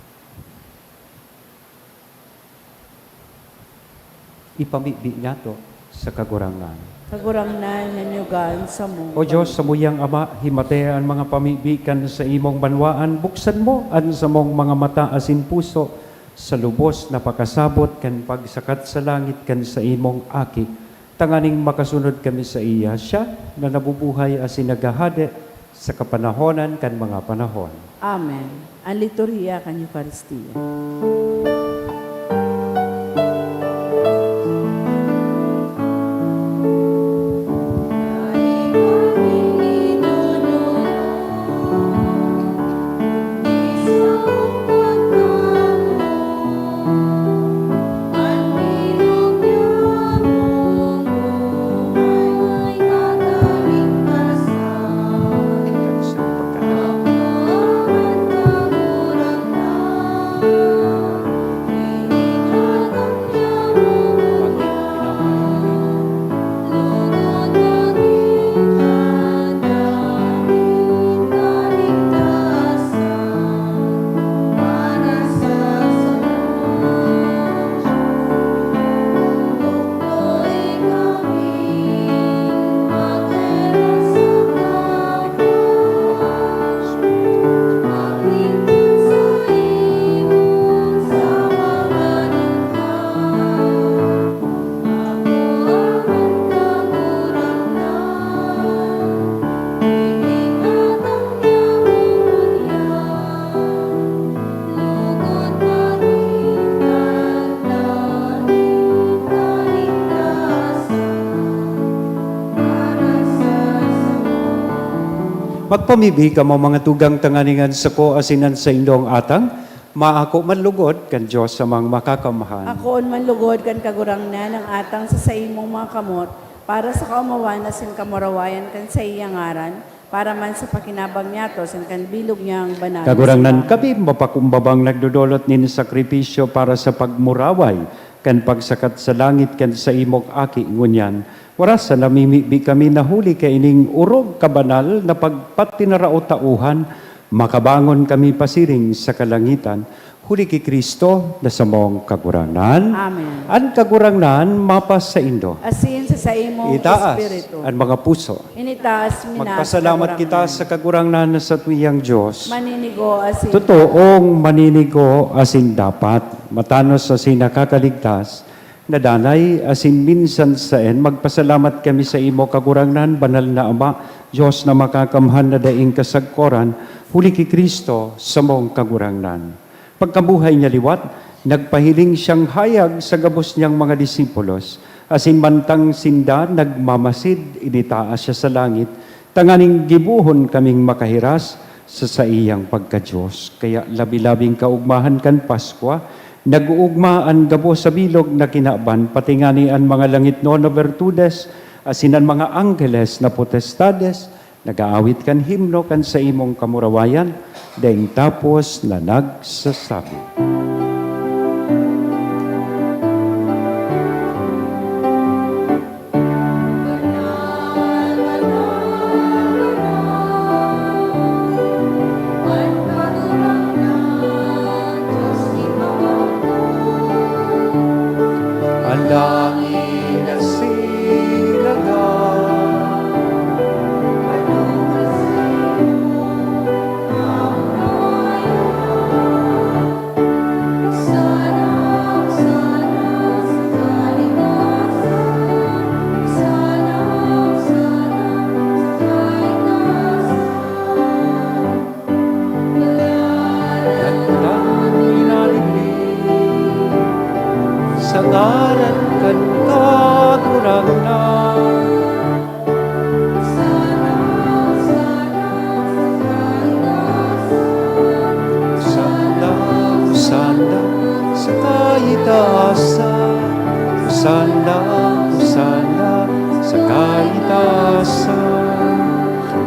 Ipamibi niyato sa Kagurangnan. Kagurangnan, hinanyuga an samong pamibi. O Diyos, samuyang Ama, himatea an mga pamibi kan saimong banwaan, buksan mo an samong mga mata asin puso sa lubos na pakasabot kan pagsakat sa langit kan saimong Aki, tanganing makasunod kami saiya, siya na nabubuhay asin naghahade sa kapanahonan kan mga panahon. Amen. An liturhiya kan Eukaristia. Magpamibi kamo, mga tugang, tanganing an sako asin an saindong atang maako man lugod kan Dios Amang Makakamhan. Akoon man lugod kan Kagurangnan an atang sa saimong mga kamot, para sa kaomawan asin kamurawayan kan saiyang ngaran, para man sa pakinabang niyato asin kan bilog niyang banal na simbahan. Kagurangnan, kami mapakumbabang nagdodolot nin sakripisyo para sa pagmuraway kan pagsakat sa langit kan saimong Aki, ngunyan, waras na namimibi kami na huli kaining orog kabanal na pagpatinarao-taohan, makabangon kami pasiring sa kalangitan, huli ki Cristo na samong Kagurangnan. Amen. An Kagurangnan mapasaindo. Asin sa saimong espiritu. Itaas an mga puso. Initaas mi na sa Kagurangnan. Magpasalamat kita sa Kagurangnan na satuyang Dios. Maninigo asin Totoong maninigo asin dapat, matanos asin nakakaligtas, na danay asin minsan saen. Magpasalamat kami sa imo, Kagurangnan, banal na Ama, Dios na makakamhan na daing kasagkoran, huli ki Cristo, samong Kagurangnan. Pagkabuhay niya liwat, nagpahiling siyang hayag sa gabos niyang mga disipulos, asin mantang sinda nagmamasid, initaas siya sa langit, tanganing gibohon kaming makahiras sa saiyang pagka-Dios. Kaya labi-labing kaugmahan kan Paskwa, nag-oogma an gabos sa bilog na kinaban, pati ngani an mga langitnon na bertudes, asin an mga angheles na potestades, nag-aawit kan himno kan saimong kamurawayan, daing tapos na nagsasabi.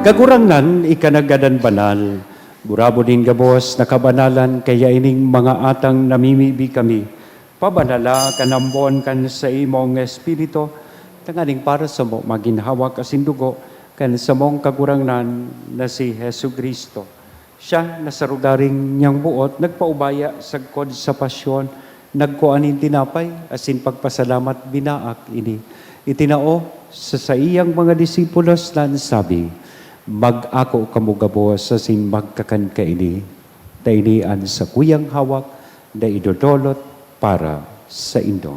Kagurangnan, ika naggadan banal. Burabod nin gabos na kabanalan, kaya ining mga atang namimibi kami, pabanala kan ambon kan saimong Espiritu, tanganing para samo magin hawak asin dugo kan samong Kagurangnan na si Jesu-Cristo. Siya na sa rogaring niyang buot nagpaubaya sagkod sa pasyon, nagkua nin tinapay asin pagpasalamat, binaak ini, itinao sa saiyang mga disipulos na an sabi, "Mag-ako kamo gabos asin magkakan kaini, ta ini an sakuyang hawak na idodolot para saindo."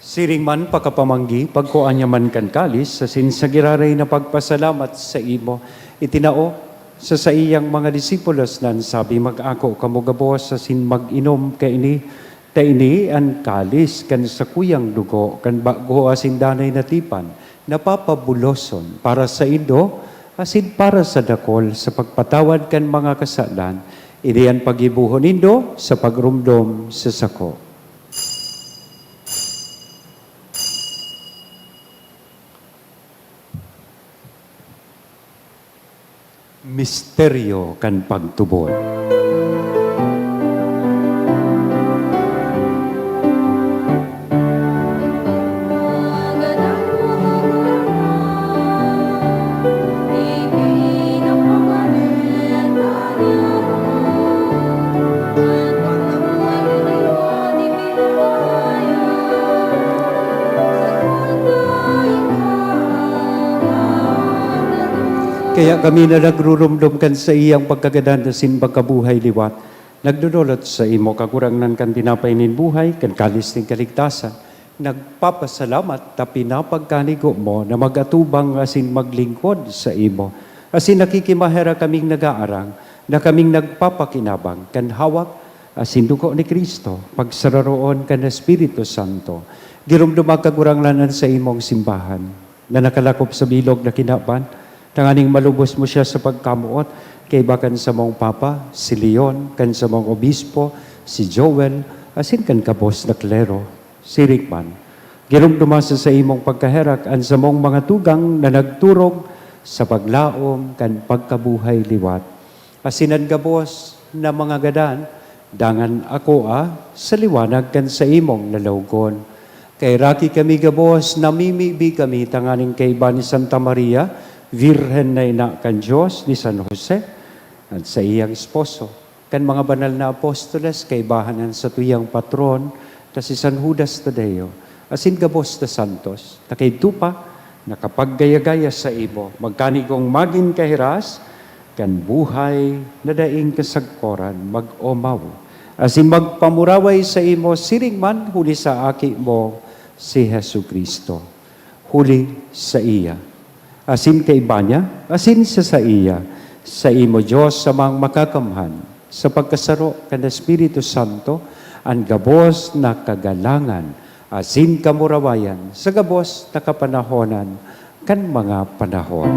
Siring man pakapamanggi, pagkua niya man kan kalis, asin sa giraray na pagpasalamat sa imo, itinao sa saiyang mga disipulos na an sabi, "Mag-ako kamo gabos asin mag-inom kaini, ta ini an kalis kan sakuyang dugo kan bago asin danay na tipan, na papabuloson para saindo asin para sa dakol sa pagpatawad kan mga kasalan. Ini an paggibohon nindo sa pagromdom sa sako." Misteryo kan pagtubod. Kaya kami na nagruromdom kan saiyang pagkagadan asin pagkabuhay liwat, nagdodolot saimo, Kagurangnan, kan tinapay nin buhay, kan kalis nin kaligtasan, nagpapasalamat ta pinapagkanigo mo na mag-atubang asin maglingkod saimo. Asin nakikimaherak kaming nag-aarang na kaming nagpapakinabang kan hawak asin dugo ni Cristo, pagsararoon kan Espiritu Santo. Giromdoma, Kagurangnan, an saimong simbahan na nakalakop sa bilog na kinaban, tanganing malubos mo siya sa pagkamoot, kaiba kan samong Papa, si Leon, kan samong Obispo, si Joel, asin kan gabos na klero. Siring man, giromdoma sa saimong pagkaherak an samong mga tugang na nagturog sa paglaom kan pagkabuhay liwat. Asin an gabos na mga gadan, dangan akoa sa liwanag kan saimong lalawogon. Kaheraki kami gabos, namimibi kami tanganing kaiba ni Santa Maria, Birhen na ina kan Dios, ni San Jose, at saiyang esposo, kan mga banal na apostoles, kaibahan an satuyang patron, ta si San Judas Tadeo, asin gabos na santos, ta kaidto pa, nakapaggaya-gaya saimo, magkanigong magin kahiras kan buhay na daing kasagkoran, mag-omaw asin magpamuraway saimo siring man huli sa Aki mo, si Jesu-Cristo. Huli saiya, asin kaiba niya, asin sa saiya, saimo, Dios Amang Makakamhan, sa pagkasaro kan Espiritu Santo, an gabos na kagalangan asin kamurawayan sa gabos na kapanahonan kan mga panahon.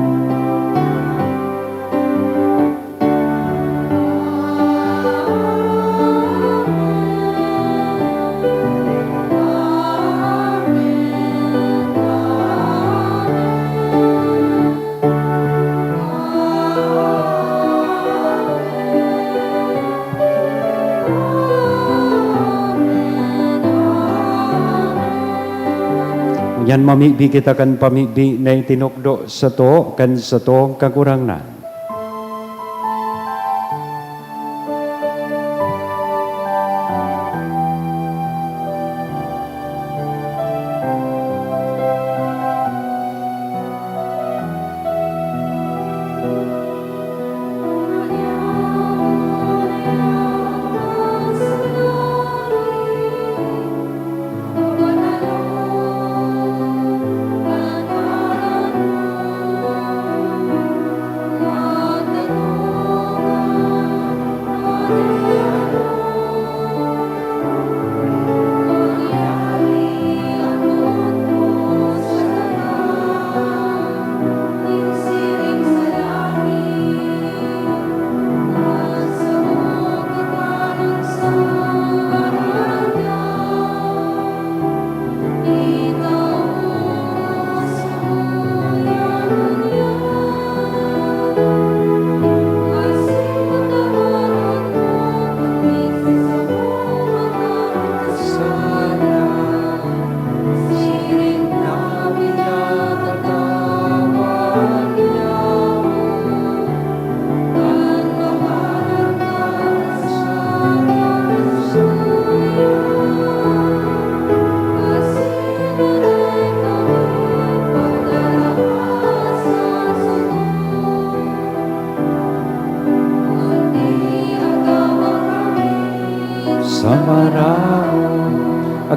Ngunyan mamibi kita kan pamibi na itinukdo sato kan satong Kagurangnan.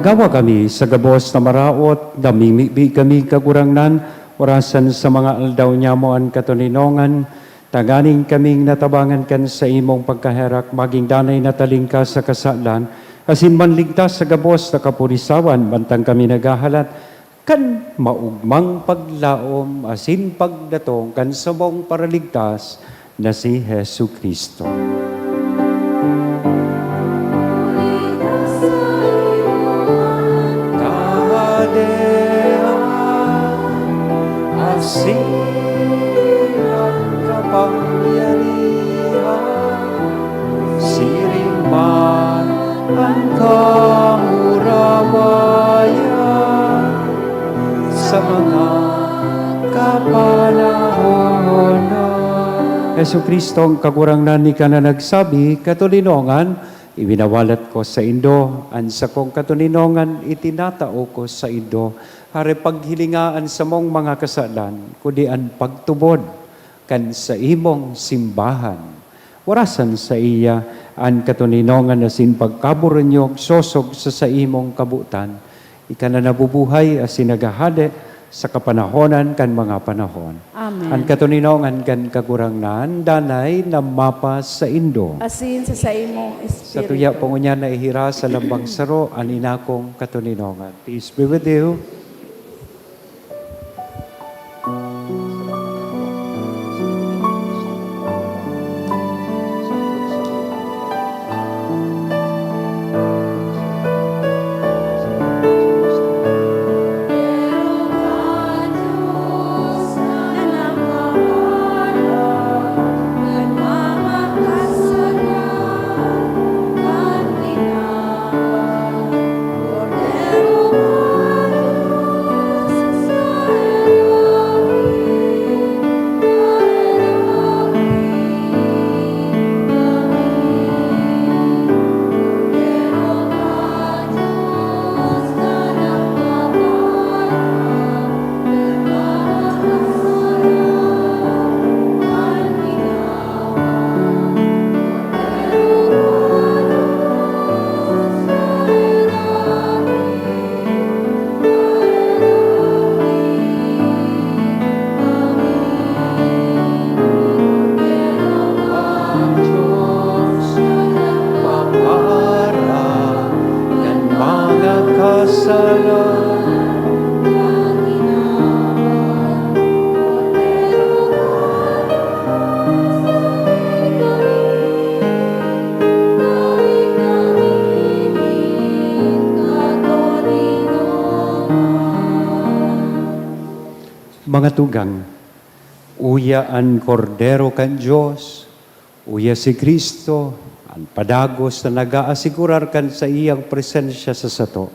Gawa kami sa gabos na maraot, namimibi kami, Kagurangnan, orasan sa mga aldaw nyamo an katoninongan, tanganing kaming natabangan kan saimong pagkaherak, magin danay na talingkas sa kasalan, asin manligtas sa gabos na kapurisawan, mantang kami naghahalat kan maogmang paglaom asin pagdatong kan samong Paraligtas na si Jesu-Cristo. Kahadean asin an kapangyarihan, siring man an kamurawayan sa mga kapanahonan. Jesu-Cristo, an Kagurangnan, ika na nagsabi, "Katoninongan, iwinawalat ko saindo, an sakong katoninongan itinatao ko saindo." Hare, paghilinga an samong mga kasalan, kundi an pagtubod kan saimong simbahan. Orasan saiya an katoninongan asin pagkaburunyog sosog sa saimong kabotan. Ika na nabubuhay asin naghahade sa kapanahonan kan mga panahon. Amen. An katoninongan kan Kagurangnan danay na mapasaindo. Asin sa saimong espiritu. Sa tuya po ngunyan na ihira sa lambang saro an inakong katoninongan. Peace be with you. Mga tugang, uya an Kordero kan Dios, uya si Cristo, an padagos na nag-aasigurar kan saiyang presensya sa sato,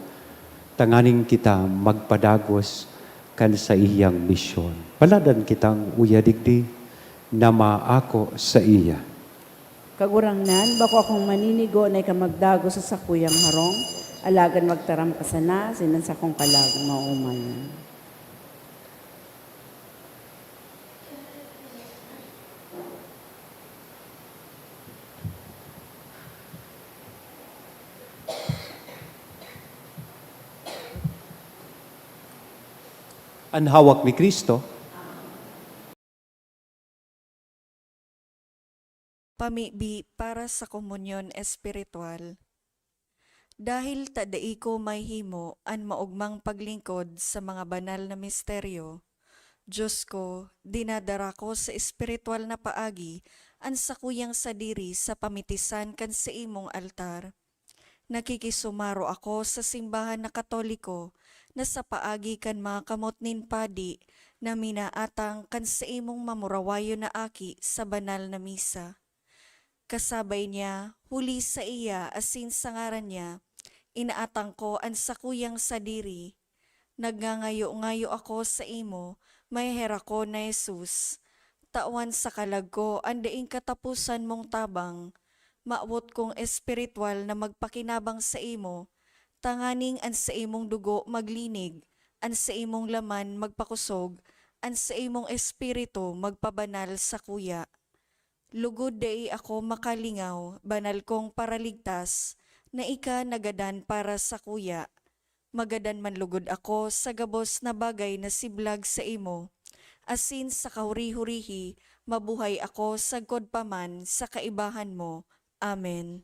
tanganing kita magpadagos kan saiyang misyon. Paladan kitang uya digdi na maako saiya. Kagurangnan, bako akong maninigo na ika magdagos sa sakuyang harong, alagad magtaram ka sana, asin an sakong kalag maomayan. An hawak ni Cristo. Pamibi para sa komunyon espiritual. Dahil ta dai ko mahimo an maogmang paglingkod sa mga banal na misteryo, Dios ko, dinadara ko sa espiritual na paagi an sakuyang sadiri sa pamitisan kan saimong altar. Nakikisumaro ako sa simbahan na Katoliko na sa paagi kan mga kamot nin padi na minaatang kan saimong mamurawayon na aki sa banal na misa. Kasabay niya, huli saiya asin sa ngaran niya, inaatang ko an sakuyang sadiri. Nagngangayo-ngayo ako saimo, maheherak ko na Jesus, tawan sa kalag ko an daing kataposan mong tabang. Mawot kong espiritual na magpakinabang saimo, tanganing an saimong dugo maglinig, an saimong laman magpakosog, an saimong espiritu magpabanal sakuya. Lugod dai ako makalingaw, banal kong Paraligtas, na ika nagadan para Magadan man lugod ako sa gabos na bagay na siblag saimo, asin sa kahuri-hurihi mabuhay ako sagkod pa man sa kaibahan mo. Amen.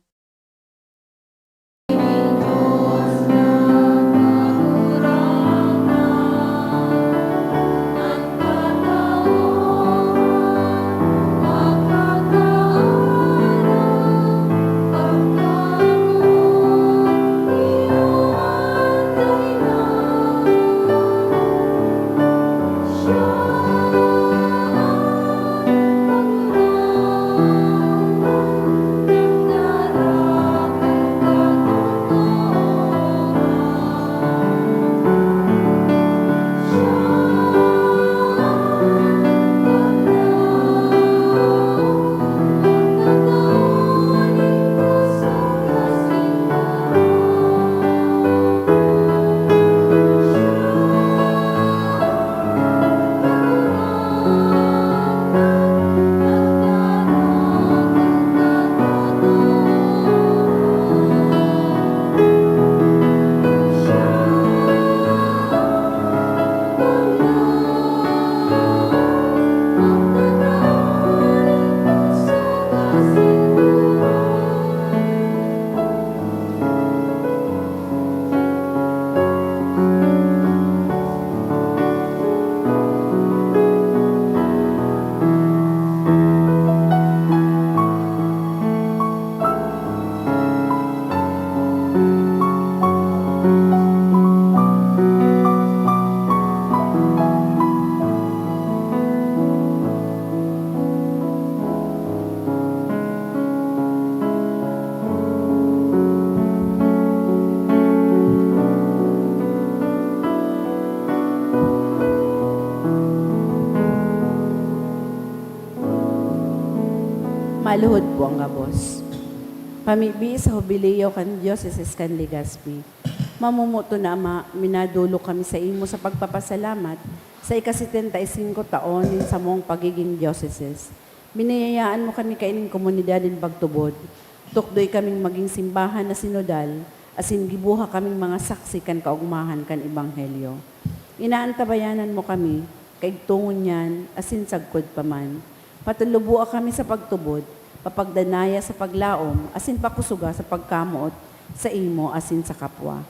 Maluhod po ang gabos. Pamibi sa Hubileo kan Diocese kan Legazpi. Mamomoton na Ama, minadolok kami saimo sa pagpapasalamat sa ika-setenta y cinco taon nin samong pagiging diocese. Biniyayaan mo kami kaining komunidad nin pagtubod. Tukdoy kaming magin simbahan na sinodal, asin giboha kaming mga saksi kan kaogmahan kan Ebanghelyo. Inaantabayanan mo kami, kaigtongon niyan, asin sagkod pa man. Patuluboa kami sa pagtubod, papagdanaya sa paglaom, asin pakusoga sa pagkamoot saimo asin sa kapwa.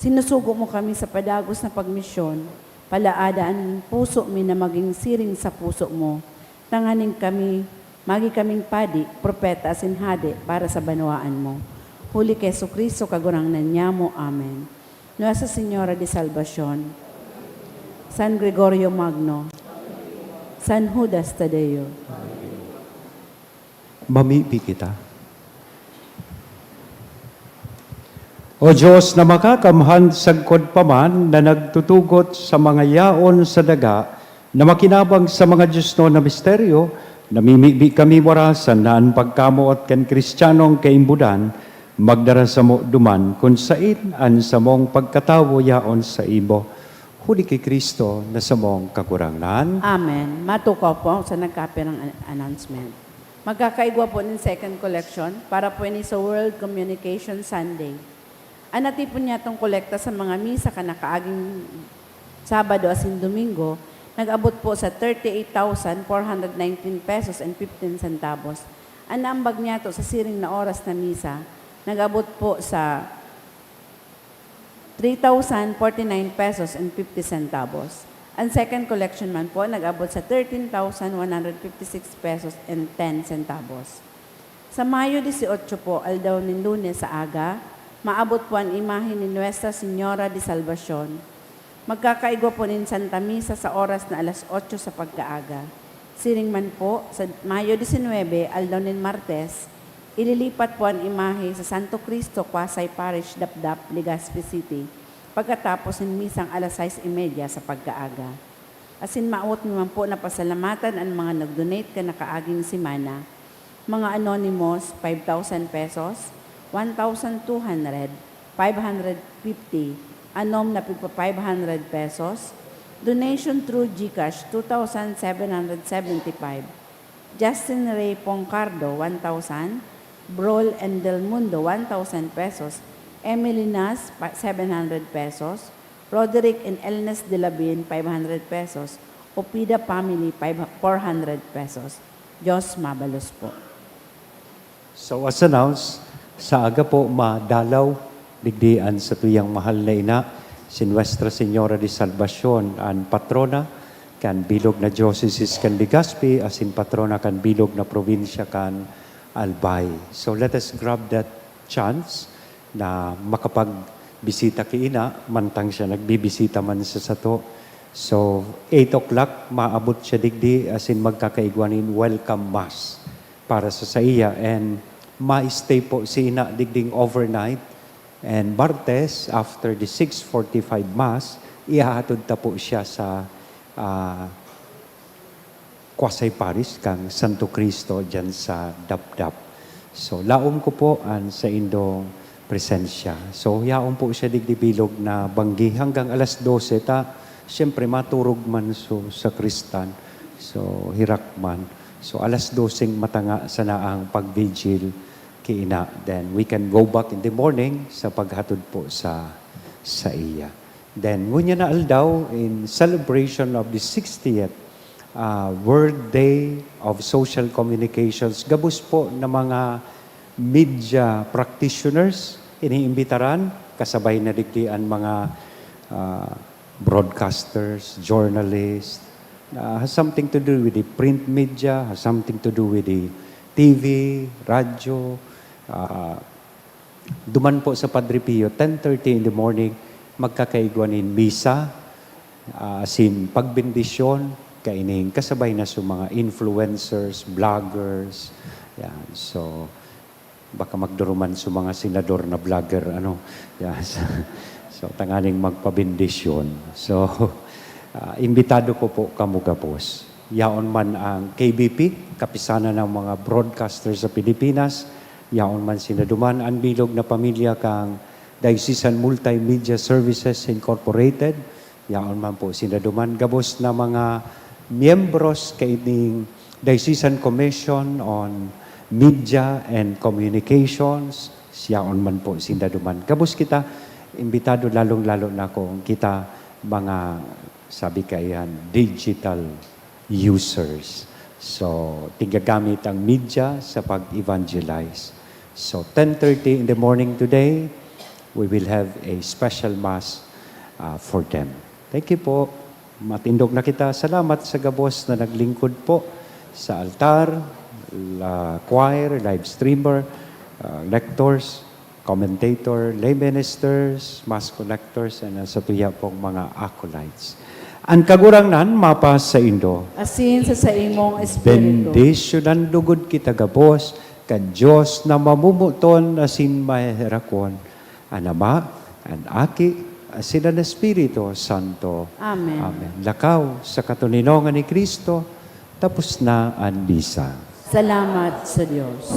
Sinusugo mo kami sa padagos na pagmisyon, palaada an puso mi na magin siring sa puso mo, tanganing kami, magi kaming padi, propeta asin hade para sa banwaan mo. Huli ki Jesu-Cristo, Kagurangnan nyamo. Amen. Nuestra Señora de Salvacion, San Gregorio Magno, San Judas Tadeo. Mamibi kita. O Diyos na makakamhan, sagkod pa man na nagtutugot sa mga yaon sa daga, na makinabang sa mga diosnon na misteryo, namimibi kami warasan na an pagkamoot kan Cristianong kaimbodan magdara samo duman kun sain an samong pagkatawo yaon saimo. Huli ki Cristo na samong Kagurangnan. Amen. Matukaw po sa nagkapirang an-, announcement. Magkakaigwa po nin second collection para po ini sa World Communication Sunday. An natipon niyatong kolekta sa mga misa kan nakaaging Sabado asin Domingo nag-abot po sa thirty-eight thousand four hundred nineteen pesos and fifteen centavos. An naambag niyato sa siring na oras na misa nag-abot po sa three thousand forty-nine pesos and fifty centavos. An second collection man po nag-abot sa thirteen thousand one hundred fifty-six pesos and ten centavos. Sa Mayo dieciocho po, aldaw nin Lunes sa aga, maabot po an imahe ni Nuestra Señora de Salvacion. Magkakaigwa po nin Santa Misa sa oras na alas otso sa pagkaaga. Siring man po, sa Mayo diecinuebe, aldaw nin Martes, ililipat po an imahe sa Santo Cristo Quasi Parish, Dapdap, Legazpi City, pagkatapos nin misang alas sais y media sa pagkaaga. Asin mawot mi man po na pasalamatan an mga nag-donate kan nakaaging semana. Mga anonymous, five thousand pesos, one thousand two hundred, five hundred fifty, anom na pigpa five hundred pesos, donation through GCash, two thousand seven hundred seventy-five, Justin Ray Pongcardo, one thousand, Brol and Del Mundo, one thousand pesos, Emily Nas, pa-, seven hundred pesos. Roderick and Elnes de Labin, five hundred pesos. Opida family, five, four hundred pesos. Diyos mabalos po. So, as announced, sa aga po, madalaw digdi an satuyang mahal na ina, si Nuestra Señora de Salvacion, an patrona kan bilog na diocese kan Legazpi, asin patrona kan bilog na probinsya kan Albay. So, let us grab that chance na makapagbisita ki ina, mantang siya nagbibisita man sa sato. So, eight o'clock, maabot siya digdi, asin magkakaigwa nin welcome mass para sa saiya. And ma-stay po si ina digding overnight. And Martes, after the six forty-five mass, ihahatod ta po siya sa, ah, Quasi Parish kan Santo Cristo diyan sa Dapdap. So, laom ko po an saindong presensya. So, yaon po siya digdi bilog na banggi hanggang alas dose ta, siyempre, maturog man so sakristan. So, hirak man. So, alas doseng matanga sana ang pag-vigil ki ina. Then, we can go back in the morning sa paghatod po sa, sa iya. Then, ngunyan na aldaw, in celebration of the sixtieth, ah, World Day of Social Communications, gabos po na mga media practitioners, iniimbitaran, kasabay na digdi an mga, ah, broadcasters, journalists, ah, has something to do with the print media, has something to do with the T V, radyo, ah, duman po sa Padre Pio, ten thirty in the morning, magkakaigwa nin misa, ah, asin pagbendisyon, kaining kasabay na sa mga influencers, vloggers, yan. So, baka magduruman sa mga senador na vlogger, ano, yan. So, so, tanganing magpabendisyon. So, ah, imbitado ko po kamo gabos. Yaon man ang K B P, Kapisanan ng mga Broadcasters sa Pilipinas, yaon man sinda duman, an bilog na pamilya kan Diocesan Multimedia Services Incorporated, yaon man po sinda duman, gabos na mga miyembros kaining Diocesan Commission on Media and Communications, yaon man po sinda duman. Gabos kita imbitado, lalong-lalo na kung kita mga, sabi kaiyan, digital users. So, tigagamit ang media sa pag-evangelize. So, ten thirty in the morning today, we will have a special mass, ah, for them. Thank you po. Matindog na kita. Salamat sa gabos na naglingkod po sa altar, la choir, live streamer, ah, lectors, commentator, lay ministers, mass collectors, and ang satuya pong mga acolytes. An Kagurangnan mapasaindo. Asin sa saimong espiritu. Bendisyonan lugod kita gabos kan Dios na mamomoton asin maheherakon, an Ama, an Aki, asin an Espiritu Santo. Amen. Amen. Lakaw sa katoninongan ni Cristo, tapos na an misa. Salamat sa Dios.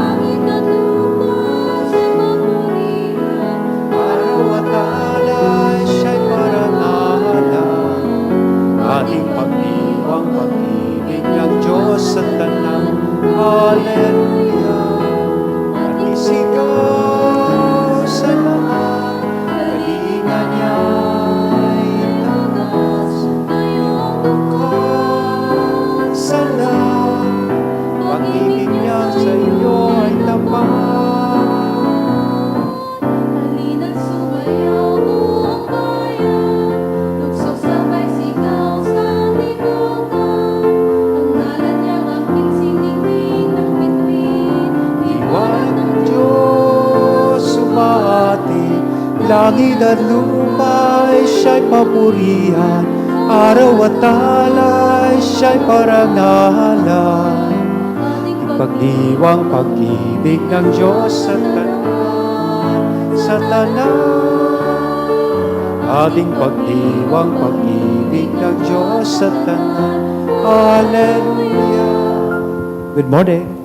Langit at lupa siya'y papurihan. Araw at alay siya'y parangalan. Ating pagdiwang pag-ibig ng Diyos sa tanan. Hallelujah. At isigaw sa lahat, kalinga niya itaas. Kayong tungkol sa lahat, pag-ibig niya sa iyo ay tapat. Halina't sumayaw, buong bayan, lugso sabay sigaw sa libutan. Ang ngalan niyang angking siningwing ng bituin, liwanag ng Diyos humahati. Langit at lupa ay siya'y papurihan, araw at alay siya'y parangalan. Ipagdiwang pag-ibig ng Diyos sa tanan, sa tanan. Ading pagdiwang, pag-ibig ng Diyos sa tanan. Hallelujah. Good morning.